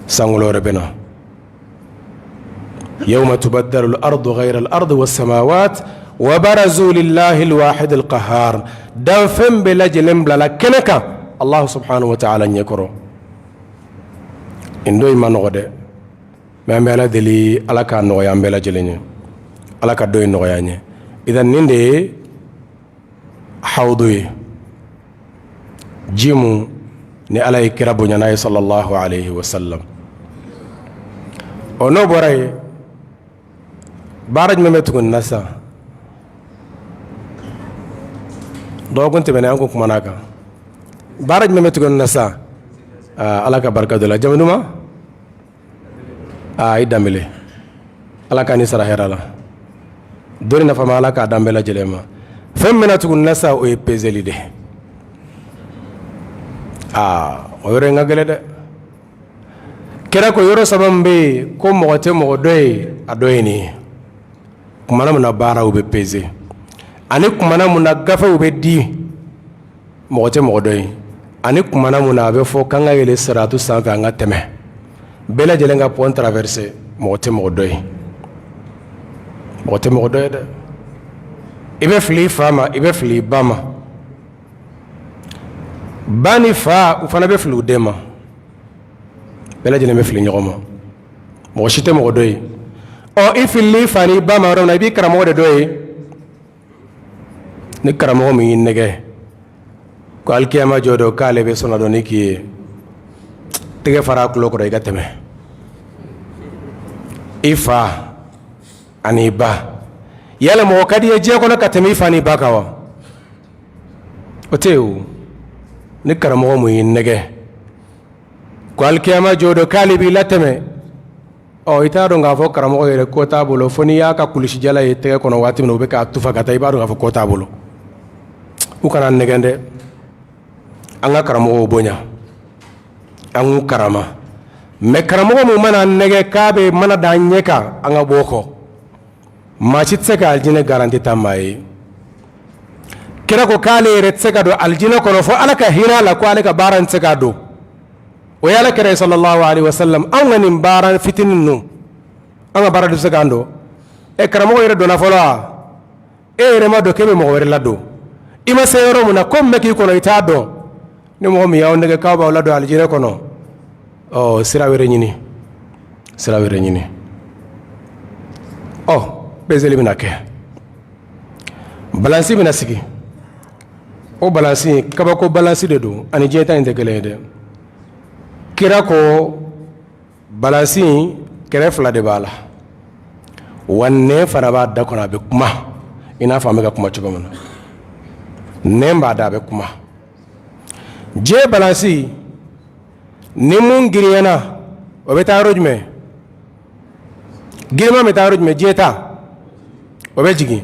sankolo wɛrɛ bɛ na. Yawma tubaddalu al-ardu ghayra al-ardi was-samawat wa barazu lillahi al-wahid al-qahhar. Danfɛn bɛɛ lajɛlen bilala kɛnɛ kan Allah subhanahu wa ta'ala ɲɛkɔrɔ. Nin don in ma nɔgɔ dɛ, mais an bɛ Ala deli, Ala k'a nɔgɔya an bɛɛ lajɛlen ye, Ala ka don in nɔgɔya an ye. Idan nin de ye hawudu ye, ji mun ni Ala ye kira bonya n'a ye sallallahu alaihi wasallam. Ɔ, n'o bɔra yen, baara jumɛn bɛ tugu nin na sisan? Dɔgɔkun tɛmɛnen an ko kumana a kan. Baara jumɛn bɛ tugu nin na sisan? Ala ka barika dɔ la. Jamu duman? Aa, i Danbele, Ala k'a ni sara hɛrɛ la. Dɔnni nafama, Ala k'a d'an bɛɛ lajɛlen ma. Fɛn min bɛna tugu nin na sisan, o ye peseli de. Aa, o yɔrɔ in ka gɛlɛn dɛ. Kira ko yɔrɔ saba min bɛ yen ko mɔgɔ tɛ mɔgɔ dɔ ye, a dɔ ye nin ye: kumana min na baaraw bɛ pese, ani kumana mun na gafew bɛ di, mɔgɔ tɛ mɔgɔ dɔ ye, ani kumana mun na a bɛ fɔ k'an ka yɛlɛ siratu sanfɛ, an ka tɛmɛ, bɛɛ lajɛlen ka pont traverser, mɔgɔ tɛ mɔgɔ dɔ ye. Mɔgɔ tɛ mɔgɔ dɔ ye dɛ. I bɛ fili i fa ma, i bɛ fili i ba ma. Ba ni fa, u fana bɛ fili u den ma. Bɛɛ lajɛlen bɛ fili ɲɔgɔn ma, mɔgɔ si tɛ mɔgɔ dɔ ye. Ɔ, i filila i fa ni i ba ma yɔrɔ min na, i b'i karamɔgɔ de dɔ ye. Ni karamɔgɔ min y'i nɛgɛ ko alikiyama jɔ don k'ale bɛ sɔnna dɔn ni k'i ye, tɛgɛ fara a tulo kɔrɔ, i ka tɛmɛ. I fa ani i ba, yala mɔgɔ ka di i ye diɲɛ kɔnɔ ka tɛmɛ i fa ni i ba kan wa? O tɛ yen o. Ni karamɔgɔ mun y'i nɛgɛ ko alikiyama jɔ don k'ale b'i latɛmɛ, ɔ, i t'a dɔn k'a fɔ karamɔgɔ yɛrɛ ko t'a bolo, fo n'i y'a ka kulusijala ye tɛgɛ kɔnɔ waati min na, u bɛ k'a tufa ka taa, i b'a dɔn k'a fɔ ko t'a bolo. U kana nɛgɛn dɛ. An ka karamɔgɔw bonya, an k'u karama. Mais karamɔgɔ min mana nɛgɛ k'a bɛ mana da an ɲɛ kan, an ka bɔ o kɔ. Maa si tɛ se ka alijinɛ garanti ta maa ye. Kira ko k'ale yɛrɛ tɛ se ka don alijinɛ kɔnɔ fo Ala ka hinɛ a la, ko ale ka baara in tɛ se k'a don. O ye Ala kira ye sallallahu alaihi wasallam. Anw ka nin baara fitinin ninnu, an ka baara tɛ se k'an don. Ɛ, karamɔgɔ yɛrɛ donna fɔlɔ wa? E yɛrɛ ma don k'e bɛ mɔgɔ wɛrɛ ladon. I ma se yɔrɔ min na, ko min bɛ k'i kɔnɔ, i t'a dɔn. Ni mɔgɔ min y'aw nɛgɛ k'aw b'aw ladon alijinɛ kɔnɔ, ɔ sira wɛrɛ ɲini, sira wɛrɛ ɲini. Ɔ peseli bɛna kɛ, balansi bɛna sigi. O balansi, kabako balansi de don, ani diɲɛ ta in tɛ kelen ye dɛ. Kira ko balansi kɛrɛ fila de b'a la, wa nɛn fana b'a da kɔnɔ, a bɛ kuma i n'a fɔ an bɛ ka kuma cogo min na. Nɛn b'a da, a bɛ kuma. Diɲɛ balansi, ni mun girinyana, o bɛ taa yɔrɔ jumɛn? Girinman bɛ taa yɔrɔ jumɛn? Diɲɛ ta, o bɛ jigin.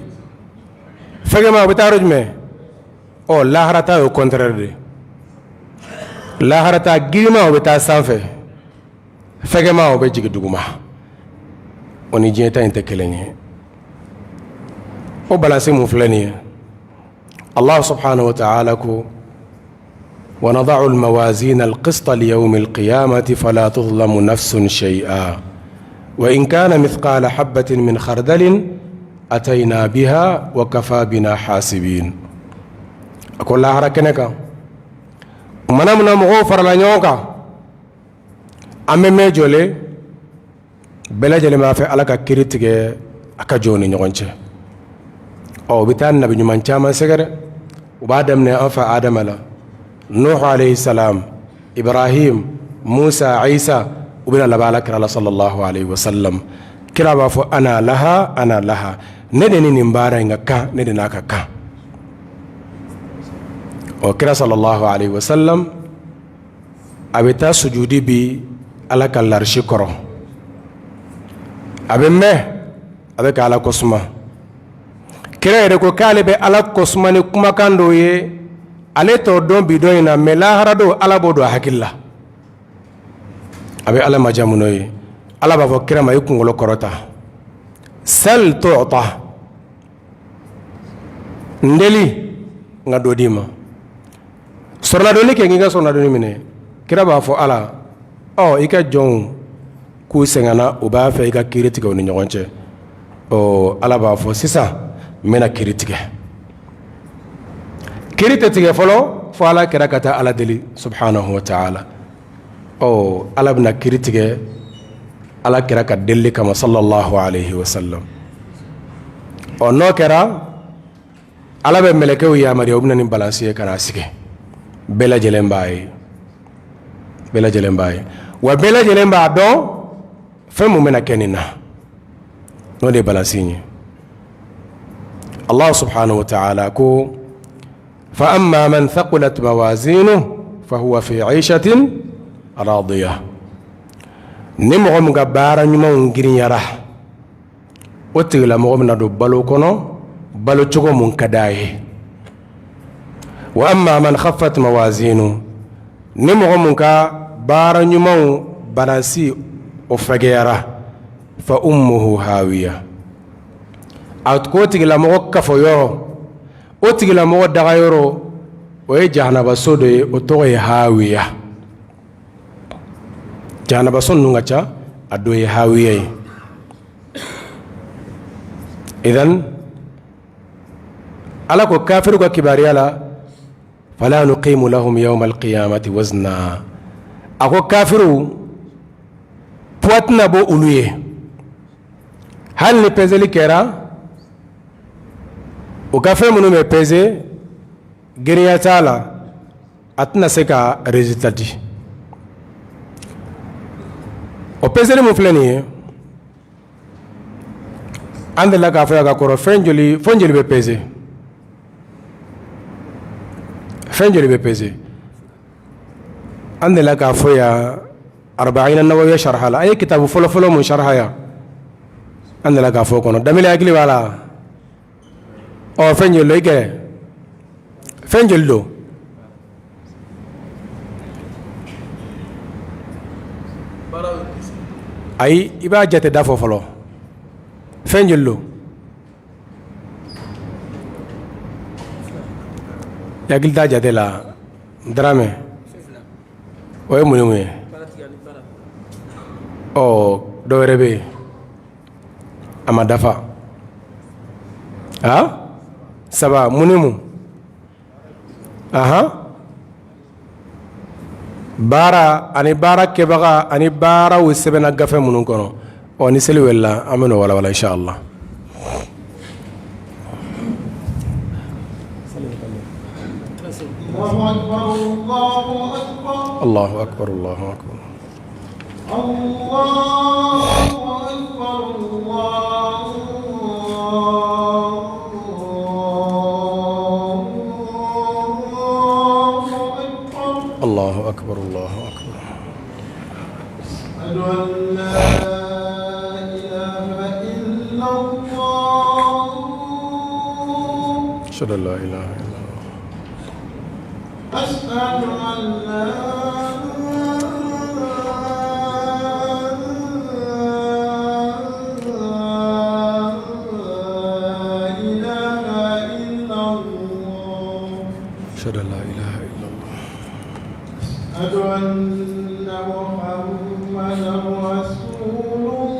Fɛgɛma, o bɛ taa yɔrɔ jumɛn? Ɔ lahara ta y'o contraire de. Lahara ta, girinman o bɛ taa sanfɛ, fɛgɛma o bɛ jigin duguma. O ni diɲɛ ta in tɛ kelen ye. O balansi mun filɛ nin ye, Allah subhanahu wa ta'ala ko wa nada'u al-mawazin al-qista li yawm al-qiyamati fala tuzlamu nafsun shay'a wa in kana mithqala habatin min khardalin atayna biha wa kafa bina hasibin. A ko lahara kɛnɛ kan, kumana min na mɔgɔw farala ɲɔgɔn kan, an bɛ mɛn jɔlen, bɛɛ lajɛlen b'a fɛ Ala ka kiri tigɛ a ka jɔnw ni ɲɔgɔn cɛ. Ɔ u bɛ taa nabi ɲuman caman sɛgɛrɛ. U b'a daminɛ an fa Adama la, Nuhu alayhi salam, Ibrahim, Musa, Isa, u bɛna laban Ala kira la sallallahu alayhi wa sallam. Kira b'a fɔ ana laha, ana laha, ne de ni nin baara in ka kan, ne de n'a ka kan. Ɔ kira sallallahu alayhi wa sallam a bɛ taa sujudi bi Ala ka larisi kɔrɔ, a bɛ mɛn, a bɛ ka Ala kosuma. Kira yɛrɛ ko k'ale bɛ Ala kosuma ni kumakan dɔw ye, ale t'o dɔn bi don in na, mais lahara don Ala b'o don a hakili la. A bɛ Ala majamu n'o ye. Ala b'a fɔ kira ma: i kunkolo kɔrɔta, sal tu'ta, n deli n ka dɔ d'i ma, sɔrɔladonni kɛ, n k'i ka sɔrɔladonni minɛ. Kira b'a fɔ Ala, ɔ i ka jɔnw k'u sɛgɛnna, u b'a fɛ i ka kiri tigɛ u ni ɲɔgɔn cɛ. Ɔ Ala b'a fɔ sisan n bɛna kiri tigɛ. Kiri tɛ tigɛ fɔlɔ fo Ala kira ka taa Ala deli subhanahu wa ta'ala. Ɔ Ala bɛna kiri tigɛ Ala kira ka deli kama sallallahu alayhi wa sallam. Ɔ n'o kɛra, Ala bɛ mɛlɛkɛw yamaruya, u bɛ na ni balansi ye ka n'a sigi. Bɛɛ lajɛlen b'a ye, bɛɛ lajɛlen b'a ye, wa bɛɛ lajɛlen b'a dɔn fɛn mun bɛna kɛ nin na, n'o de ye balansi ye. Allah subhanahu wa ta'ala ko fa amma man thaqulat mawazinuhu fa huwa fi 'ishatin radiya. Ni mɔgɔ min ka baara ɲumanw girinyara, o tigilamɔgɔ bɛna don balo kɔnɔ, balo cogo mun ka d'a ye. Wa amma man khaffat mawazinu, ni mɔgɔ mun ka baara ɲumanw balansi o fɛgɛyara, fa ummuhu hawiya, a k'o tigilamɔgɔ kafo yɔrɔ, o tigilamɔgɔ daga yɔrɔ, o ye jahanabaso dɔ ye, o tɔgɔ ye hawiya. Jahanabaso ninnu ka ca, a dɔ ye hawiya ye. Idan Ala ko kafiriw ka kibaruya la fala nuqimu lahum yawma alqiyamati wazna, a ko kafiriw poids tɛna bɔ olu ye. Hali ni peseli kɛra, u ka fɛn minnu bɛ pese, girinya t'a la, a tɛna se ka résultat di. O peseli min filɛ nin ye, an delila k'a fɔ yan ka kɔrɔ, fɛn joli bɛ pese? Fɛn joli bɛ pese? An delila k'a fɔ yan Arbaina Nawawiya sharha la. An ye kitabu fɔlɔfɔlɔ mun sharha yan, an delila k'a fɔ o kɔnɔ. Danbele hakili b'a la. Ɔ fɛn joli don? I kɛ fɛn joli don? Ayi, i b'a jate da fɔ fɔlɔ. Fɛn joli don? I hakili t'a jate la, Dramɛ? O ye mun ni mun ye? Ɔ, dɔ wɛrɛ bɛ yen, a ma dafa. A saba, mun ni mun? Ahan, baara ani baara kɛbaga ani baaraw sɛbɛnna gafe minnu kɔnɔ. Ɔ, ni seli welela, an bɛn'o walawala inshallah. Allahu akbar, Allahu akbar. Allahu akbar, Allahu akbar. Ashhadu an la ilaha illallah. Ashhadu an la ilaha illallah. Ashhadu anna Muhammadan rasulullah.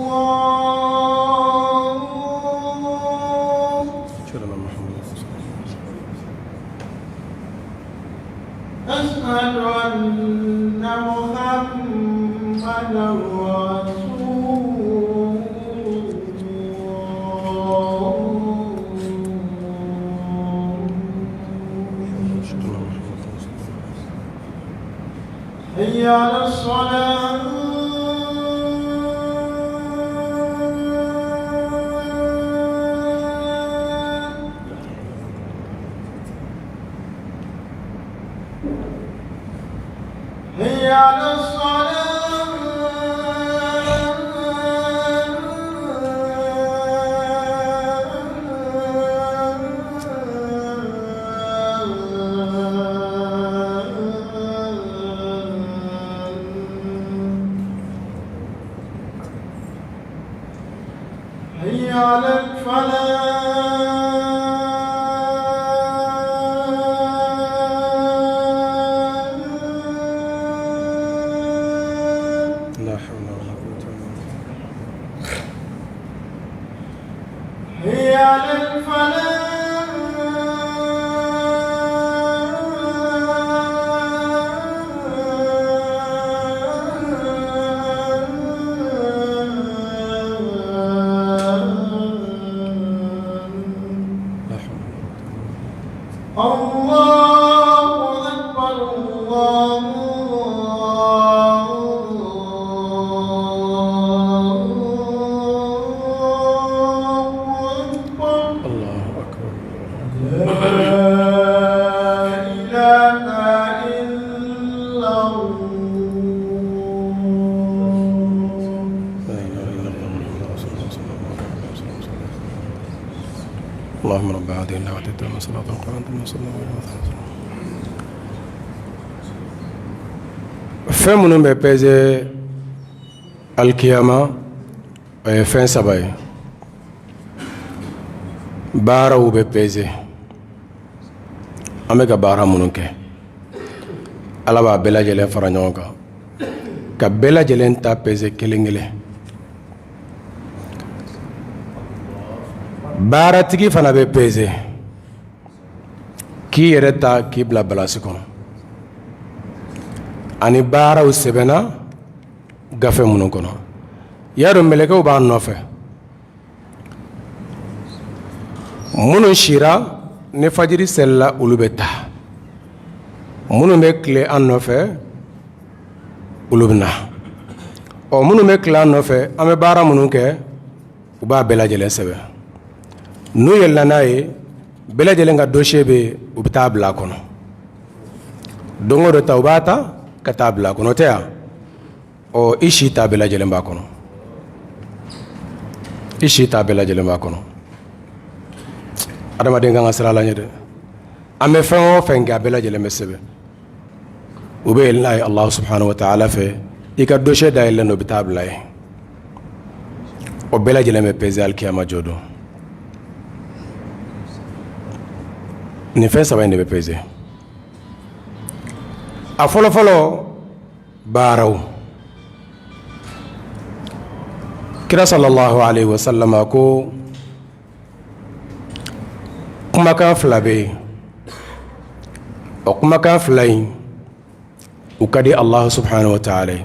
اللهم رب هذه الدعوة التامة والصلاة القائمة صلى الله عليه وسلم. Fɛn minnu bɛ peser alikiyama, o ye fɛn saba ye. Baaraw bɛ peser, an bɛ ka baara minnu kɛ, Ala b'a bɛɛ lajɛlen fara ɲɔgɔn kan ka bɛɛ lajɛlen ta peser kelen kelen. Baaratigi fana bɛ peser, k'i yɛrɛ ta k'i bila balasi kɔnɔ, ani baaraw sɛbɛnna gafe minnu kɔnɔ. Y'a dɔn mɛlɛkɛw b'a nɔfɛ, minnu sira ni fajiri selila, olu bɛ taa. Minnu bɛ tile an nɔfɛ, olu bɛ na. Ɔ, minnu bɛ tile an nɔfɛ, an bɛ baara minnu kɛ, u b'a bɛɛ lajɛlen sɛbɛn. N'u yɛlɛla n'a ye, bɛɛ lajɛlen ka dossier bɛ yen, u bɛ taa bila a kɔnɔ. Don o don ta, u b'a ta ka taa bila a kɔnɔ, tɛ yan. Ɔ, i si ta bɛɛ lajɛlen b'a kɔnɔ, i si ta bɛɛ lajɛlen b'a kɔnɔ. Adamaden kan ka siran Ala ɲɛ dɛ. An bɛ fɛn o fɛn kɛ, a bɛɛ lajɛlen bɛ sɛbɛn. U bɛ yɛlɛn n'a ye Alahu subahana wa taala fɛ. I ka dossier dayɛlɛlen don, u bɛ taa bila yen. O bɛɛ lajɛlen bɛ peser alikiyama jɔ don. Nin fɛn saba in de bɛ peser. A fɔlɔfɔlɔ, baaraw. Kira sallallahu alaihi wasallam ko kumakan fila bɛ yen. O kumakan fila in, u ka di Alahu subahana wa taala ye.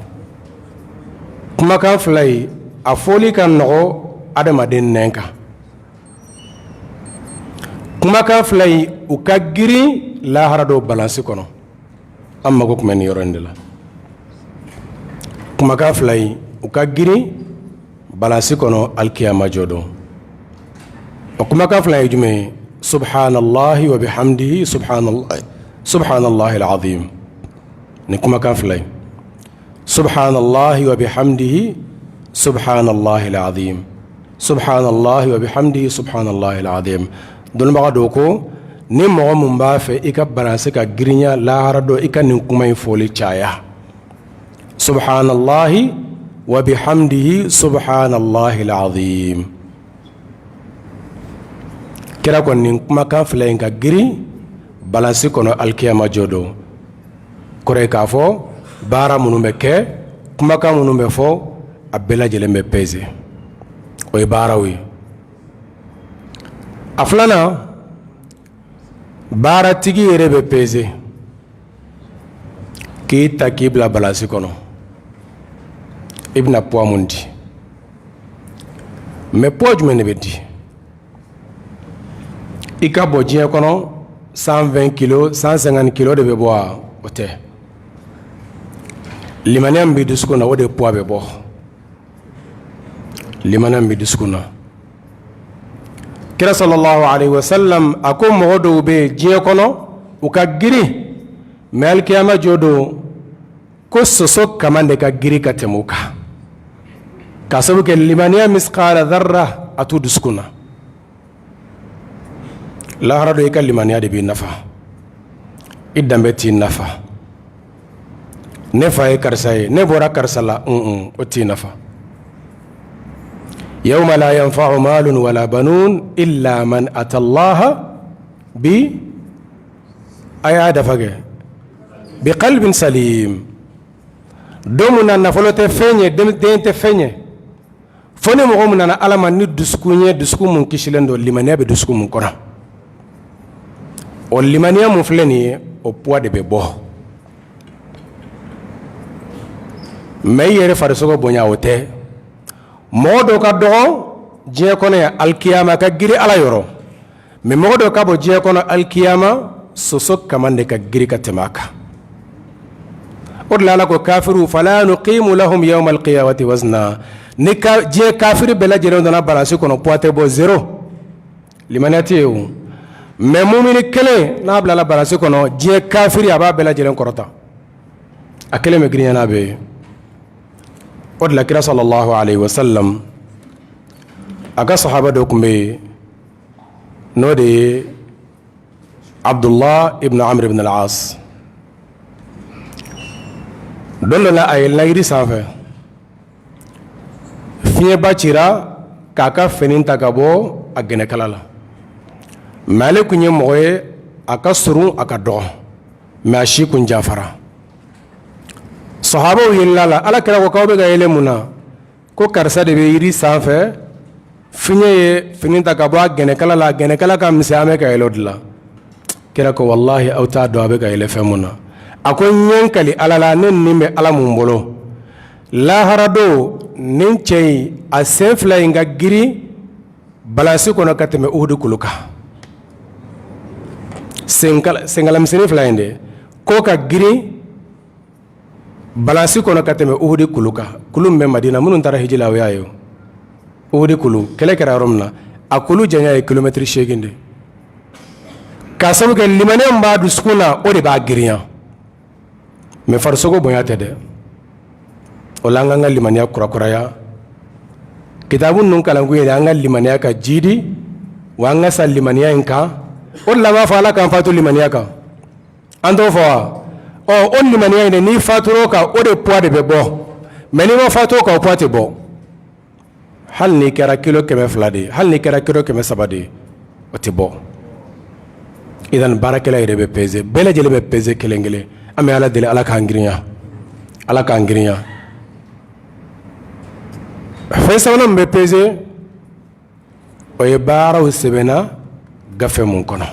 Kumakan fila in, a fɔli ka nɔgɔ adamaden nɛn kan. Kumakan fila in, u ka girin lahara don balansi kɔnɔ. An mago tun bɛ nin yɔrɔ in de la. Kumakan fila in, u ka girin balansi kɔnɔ alikiyama jɔ don. O kumakan fila ye jumɛn ye? Subhanallahi wa bihamdihi subhanallahi subhanallahi alazim. Nin kumakan fila in, subhanallahi wa bihamdihi subhanallahi alazim, subhanallahi wa bihamdihi subhanallahi alazim. Dɔnnibaga dɔw ko ni mɔgɔ mun b'a fɛ i ka balansi ka girinya lahara don, i ka nin kuma in fɔli caya, subhanallahi wa bihamdihi subhanallahi alazim. Kira ko nin kumakan fila in ka girin balansi kɔnɔ alikiyama jɔ don. Kɔrɔ ye k'a fɔ baara minnu bɛ kɛ, kumakan minnu bɛ fɔ, a bɛɛ lajɛlen bɛ peser. O ye baaraw ye. A filanan, baaratigi yɛrɛ bɛ peser, k'i ta k'i bila balansi kɔnɔ, i bɛna poids mun di? Mais poids jumɛn de bɛ di? I ka bɔ diɲɛ kɔnɔ, 120 kilos, 150 kilos de bɛ bɔ wa? O tɛ. Limaniya min bɛ dusukun na, o de poids bɛ bɔ. Limaniya min bɛ dusukun na. Kira sallallahu alaihi wasallam a ko mɔgɔ dɔw bɛ yen diɲɛ kɔnɔ, u ka girin, mais alikiyama jɔ don, ko soso kaman de ka girin ka tɛmɛ u kan, k'a sababu kɛ limaniya misqala dharra a t'u dusukun na. Lahara don, i ka limaniya de b'i nafa, i danbe t'i nafa. Ne fa ye karisa ye, ne bɔra karisa la, o t'i nafa. Yawma la yanfa'u malun wala banun illa man atallaha bi, a y'a dafa kɛ, bi qalbin salim. Don min na nafolo tɛ fɛn ye, den tɛ fɛn ye, fo ni mɔgɔ min nana Ala ma ni dusukun ye, dusukun mun kisilen don, limaniya bɛ dusukun mun kɔnɔ. O limaniya mun filɛ nin ye, o poids de bɛ bɔ. Mais i yɛrɛ farisogo bonya, o tɛ. Mɔgɔ dɔw ka dɔgɔ diɲɛ kɔnɔ yan, alikiyama ka girin Ala yɔrɔ. Mais mɔgɔ dɔ ka bon diɲɛ kɔnɔ, alikiyama soso kaman de ka girin ka tɛmɛ a kan. O de la Ala ko kafiriw fala nuqimu lahum yawma alqiyamati wazna. Ni ka diɲɛ kafiri bɛɛ lajɛlen donna balansi kɔnɔ, poids tɛ bɔ, zéro, limaniya tɛ yen o. Mais mumini kelen n'a bilala balansi kɔnɔ, diɲɛ kafiri a b'a bɛɛ lajɛlen kɔrɔta, a kelen bɛ girinya n'a bɛɛ ye. O de la kira sallallahu alaihi wasallam a ka sahaba dɔ tun bɛ yen, n'o de ye Abdullah ibn Amr ibn al-As. Don dɔ la, a yɛlɛnna yiri sanfɛ, fiɲɛba cira k'a ka fini ta ka bɔ a gɛnɛkala la. Mais ale tun ye mɔgɔ ye, a ka surun, a ka dɔgɔ, mais a si kun janfara. Sahabaw yɛlɛla la. Ala kira ko k'aw bɛ ka yɛlɛ mun na? Ko karisa de bɛ yiri sanfɛ, fiɲɛ ye fini ta ka bɔ a gɛnɛkala la, a gɛnɛkala ka misɛn, an bɛ ka yɛlɛ o de la. Kira ko walahi, aw t'a dɔn a bɛ ka yɛlɛ fɛn mun na. A ko n ye n kali Ala la, ne nin bɛ Ala mun bolo, lahara don, nin cɛ in a sen fila in ka girin balansi kɔnɔ ka tɛmɛ Uhudu kulu kan. Senkalamisɛnnin fila in de k'o ka girin balansi kɔnɔ ka tɛmɛ Uhudi kulu kan. Kulu min bɛ Madina, minnu taara hiji la, o y'a ye. Uhudi kulu, kɛlɛ kɛra yɔrɔ min na, a kulu janya ye kilomɛtiri 8 de. K'a sababu kɛ limaniya min b'a dusukun na, o de b'a girinya, mais farisogo bonya tɛ dɛ. O la an k'an ka limaniya kurakuraya. Kitabu ninnu kalankun ye an ka limaniya ka jidi, wa an ka sa limaniya in kan. O de la an b'a fɔ Ala k'an fatu limaniya kan. An t'o fɔ wa? Ɔ, o limaniya in de, n'i fatura o kan, o de poids de bɛ bɔ. Mais n'i ma fatu o kan, o poids tɛ bɔ. Hali n'i kɛra kilo 200 de ye, hali n'i kɛra kilo 300 de ye, o tɛ bɔ. Idan baarakɛla yɛrɛ bɛ peze, bɛɛ lajɛlen bɛ peze kelen kelen. An bɛ Ala deli, Ala k'an girinya, Ala k'an girinya. Fɛn sabanan min bɛ peze, o ye baaraw sɛbɛnna gafe mun kɔnɔ.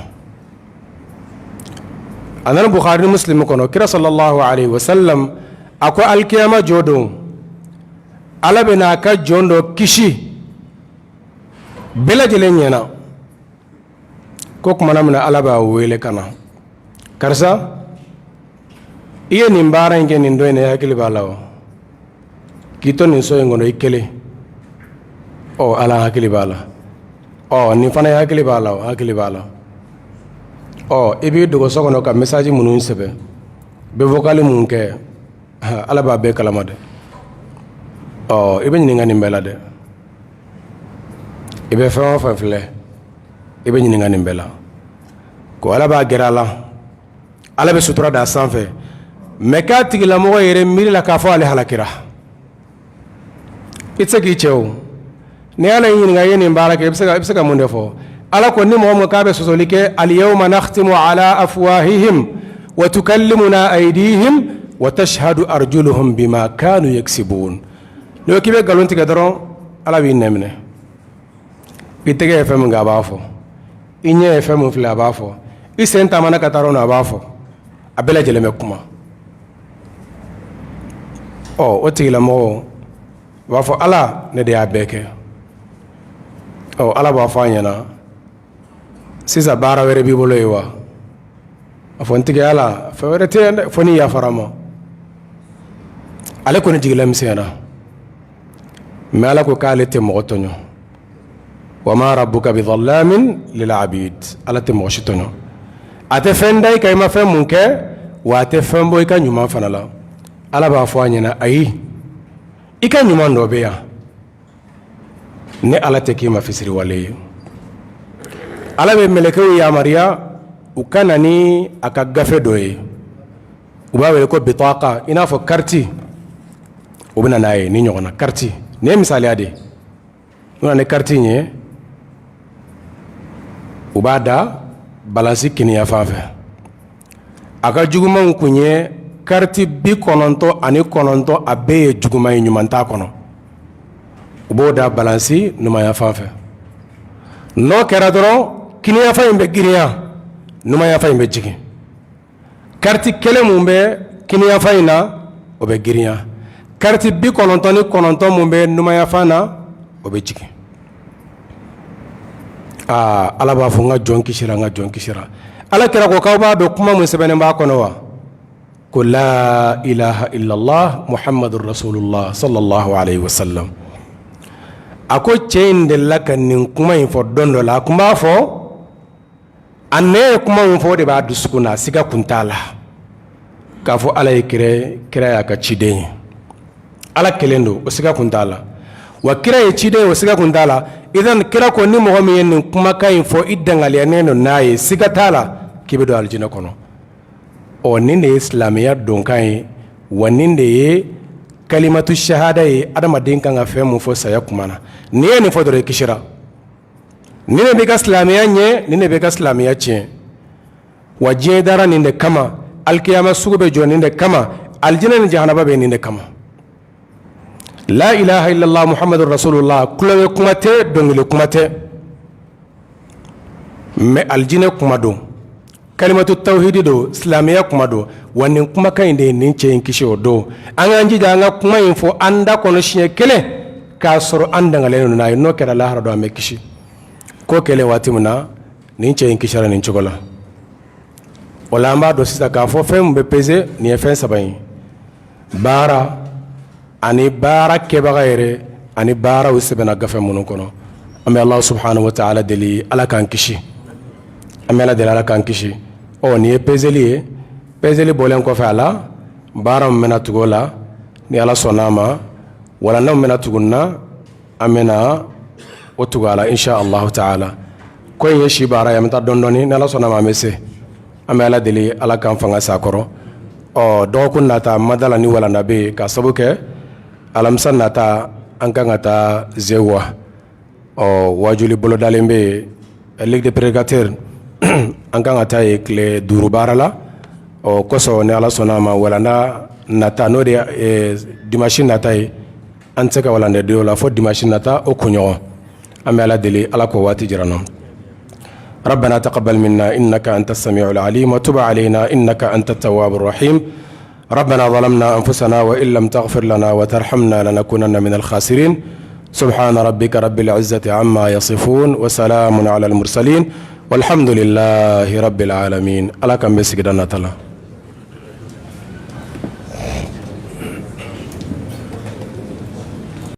A nana Bukhari ni Muslim kɔnɔ, kira sallallahu alaihi wasallam a ko alikiyama jɔ don, Ala bɛna a ka jɔn dɔ kisi bɛɛ lajɛlen ɲɛna. Ko tumana min na Ala b'a wele ka na, karisa, i ye nin baara in kɛ nin don in na, i hakili b'a la wa? K'i to nin so in kɔnɔ i kelen. Ɔ Ala, hakili b'a la. Ɔ nin fana, i hakili b'a la, hakili b'a la. Ɔ i b'i dogo so kɔnɔ ka message minnu sɛbɛn, bɛ vocal mun kɛ, Ala b'a bɛɛ kalama dɛ. Ɔ i bɛ ɲininka nin bɛɛ la dɛ. I bɛ fɛn o fɛn filɛ, i bɛ ɲininka nin bɛɛ la. Ko Ala b'a gɛrɛ a la, Ala bɛ sutura da a sanfɛ, mais k'a tigilamɔgɔ yɛrɛ miiri la k'a fɔ ale halakira. I tɛ se k'i cɛ o. Ni Ala y'i ɲininka i ye nin baara kɛ, i bɛ se ka mun de fɔ? Ala ko ni mɔgɔ min k'a bɛ sɔsɔli kɛ, alyawma nakhtimu ala afwahihim wa tukallimuna aydihim wa tashhadu arjuluhum bima kanu yaksibun. N'i ko k'i bɛ nkalon tigɛ dɔrɔn, Ala b'i nɛn minɛ. I tɛgɛ ye fɛn min kɛ, a b'a fɔ. I ɲɛ ye fɛn min filɛ, a b'a fɔ. I sen taamana ka taa yɔrɔ min na, a b'a fɔ. A bɛɛ lajɛlen bɛ kuma. Ɔ o tigilamɔgɔ u b'a fɔ, Ala, ne de y'a bɛɛ kɛ. Ɔ Ala b'a fɔ a ɲɛna, sisan baara wɛrɛ b'i bolo ye wa? A fɔ, n tigi Ala, fɛn wɛrɛ tɛ yan dɛ, fo n'i yafara ma. Ale kɔni jigila misɛnyara, mais Ala ko k'ale tɛ mɔgɔ tɔɲɔ. Wa ma rabbuka bi dhallamin lil abid. Ala tɛ mɔgɔ si tɔɲɔ. A tɛ fɛn da i kan i ma fɛn mun kɛ, wa a tɛ fɛn bɔ i ka ɲuman fana la. Ala b'a fɔ a ɲɛna, ayi, i ka ɲuman dɔ bɛ yan, ne Ala tɛ k'i ma fisiriwale ye. Ala bɛ mɛlɛkɛw yamaruya u ka na ni a ka gafe dɔ ye, u b'a wele ko bitaka, i n'a fɔ kariti. U bɛ na n'a ye ni ɲɔgɔnna kariti. Nin ye misaliya de ye. U nana ni kariti in ye, u b'a da balansi kiniyanfan fɛ. A ka jugumanw kun ye kariti 99, a bɛɛ ye juguman ye, ɲuman t'a kɔnɔ. U b'o da balansi numanyanfan fɛ. N'o kɛra dɔrɔn, kiniyanfan in bɛ girinya, numanyanfan in bɛ jigin. Kariti kelen mun bɛ kiniyanfan in na, o bɛ girinya. Kariti 99 mun bɛ numanyanfan na, o bɛ jigin. Aa, Ala b'a fɔ, n ka jɔn kisira, n ka jɔn kisira. Ala kira ko k'aw b'a dɔn kuma mun sɛbɛnnen b'a kɔnɔ wa? Ko la ilaha illallah muhammadur rasulullah sallallahu alaihi wasallam. A ko cɛ in delila ka nin kuma in fɔ don dɔ la. A kun b'a fɔ, a nɛn ye kuma min fɔ, o de b'a dusukun na, siga kun t'a la k'a fɔ Ala ye kira, kira y'a ka ciden ye. Ala kelen don, o siga kun t'a la. Wa kira ye ciden ye, o siga kun t'a la. Idan kira ko ni mɔgɔ min ye nin kumakan in fɔ, i dangaliyanen don n'a ye, siga t'a la k'i bɛ don alijinɛ kɔnɔ. Ɔ nin de ye silamɛya donkan ye, wa nin de ye kalimatu shahada ye, adamaden kan ka fɛn mun fɔ saya kuma na. N'i ye nin fɔ dɔrɔn, i kisira. Nin de b'i ka silamɛya ɲɛ, nin de b'i ka silamɛya tiɲɛ. Wa diɲɛ dara nin de kama, alikiyama sugu bɛ jɔ nin de kama, alijinɛ ni jahanaba bɛ nin de kama. La ilaha illallah muhammadu rasulullah, tulonkɛ kuma tɛ, dɔnkili kuma tɛ, mais alijinɛ kuma don, kalimatu tawhidi don, silamɛya kuma don. Wa nin kumakan in de ye nin cɛ in kisi o don. An k'an jija an ka kuma in fɔ an da kɔnɔ siɲɛ kelen k'a sɔrɔ an dangalen don n'a ye. N'o kɛra, lahara don, an bɛ kisi. Ko kɛlen waati min na, nin cɛ in kisira nin cogo la. O la an b'a dɔn sisan k'a fɔ fɛn min bɛ pese, nin ye fɛn saba ye: baara ani baara kɛbaga yɛrɛ ani baaraw sɛbɛnna gafe minnu kɔnɔ. An bɛ Ala subhanahu wa ta'ala deli, Ala k'an kisi. An bɛ Ala deli, Ala k'an kisi. Ɔ nin ye peseli ye. Peseli bɔlen kɔfɛ a la, baara min bɛna tugu o la, ni Ala sɔnna a ma, walanda min bɛna tugu na, an bɛna o tugu a la insha Allahu ta'ala. Ko in ye si baara ye, an bɛ taa dɔɔnin dɔɔnin. Ni Ala sɔnna a ma, an bɛ se. An bɛ Ala deli, Ala k'an fanga s'a kɔrɔ. Ɔ dɔgɔkun nata, madala ni walanda bɛ yen, ka sabu kɛ alamisa nata. an kan ka taa Zeguwa. Ɔ wajuli bolodalen bɛ yen, Ligue des prédicateurs, an kan ka taa yen tile 5 baara la. Ɔ kosɔn, ni Ala sɔnna a ma, walanda nata, n'o de ye dimanche nata ye, an tɛ se ka walanda di o la fo dimanche nata o kunɲɔgɔn. An bɛ Ala deli, Ala k'o waati jira an na. ربنا تقبل منا إنك أنت السميع العليم وتب علينا إنك أنت التواب الرحيم. ربنا ظلمنا أنفسنا وإن لم تغفر لنا وترحمنا لنكونن من الخاسرين. سبحان ربك رب العزة عما يصفون وسلام على المرسلين والحمد لله رب العالمين. Ala k'an bɛn sigida nata la.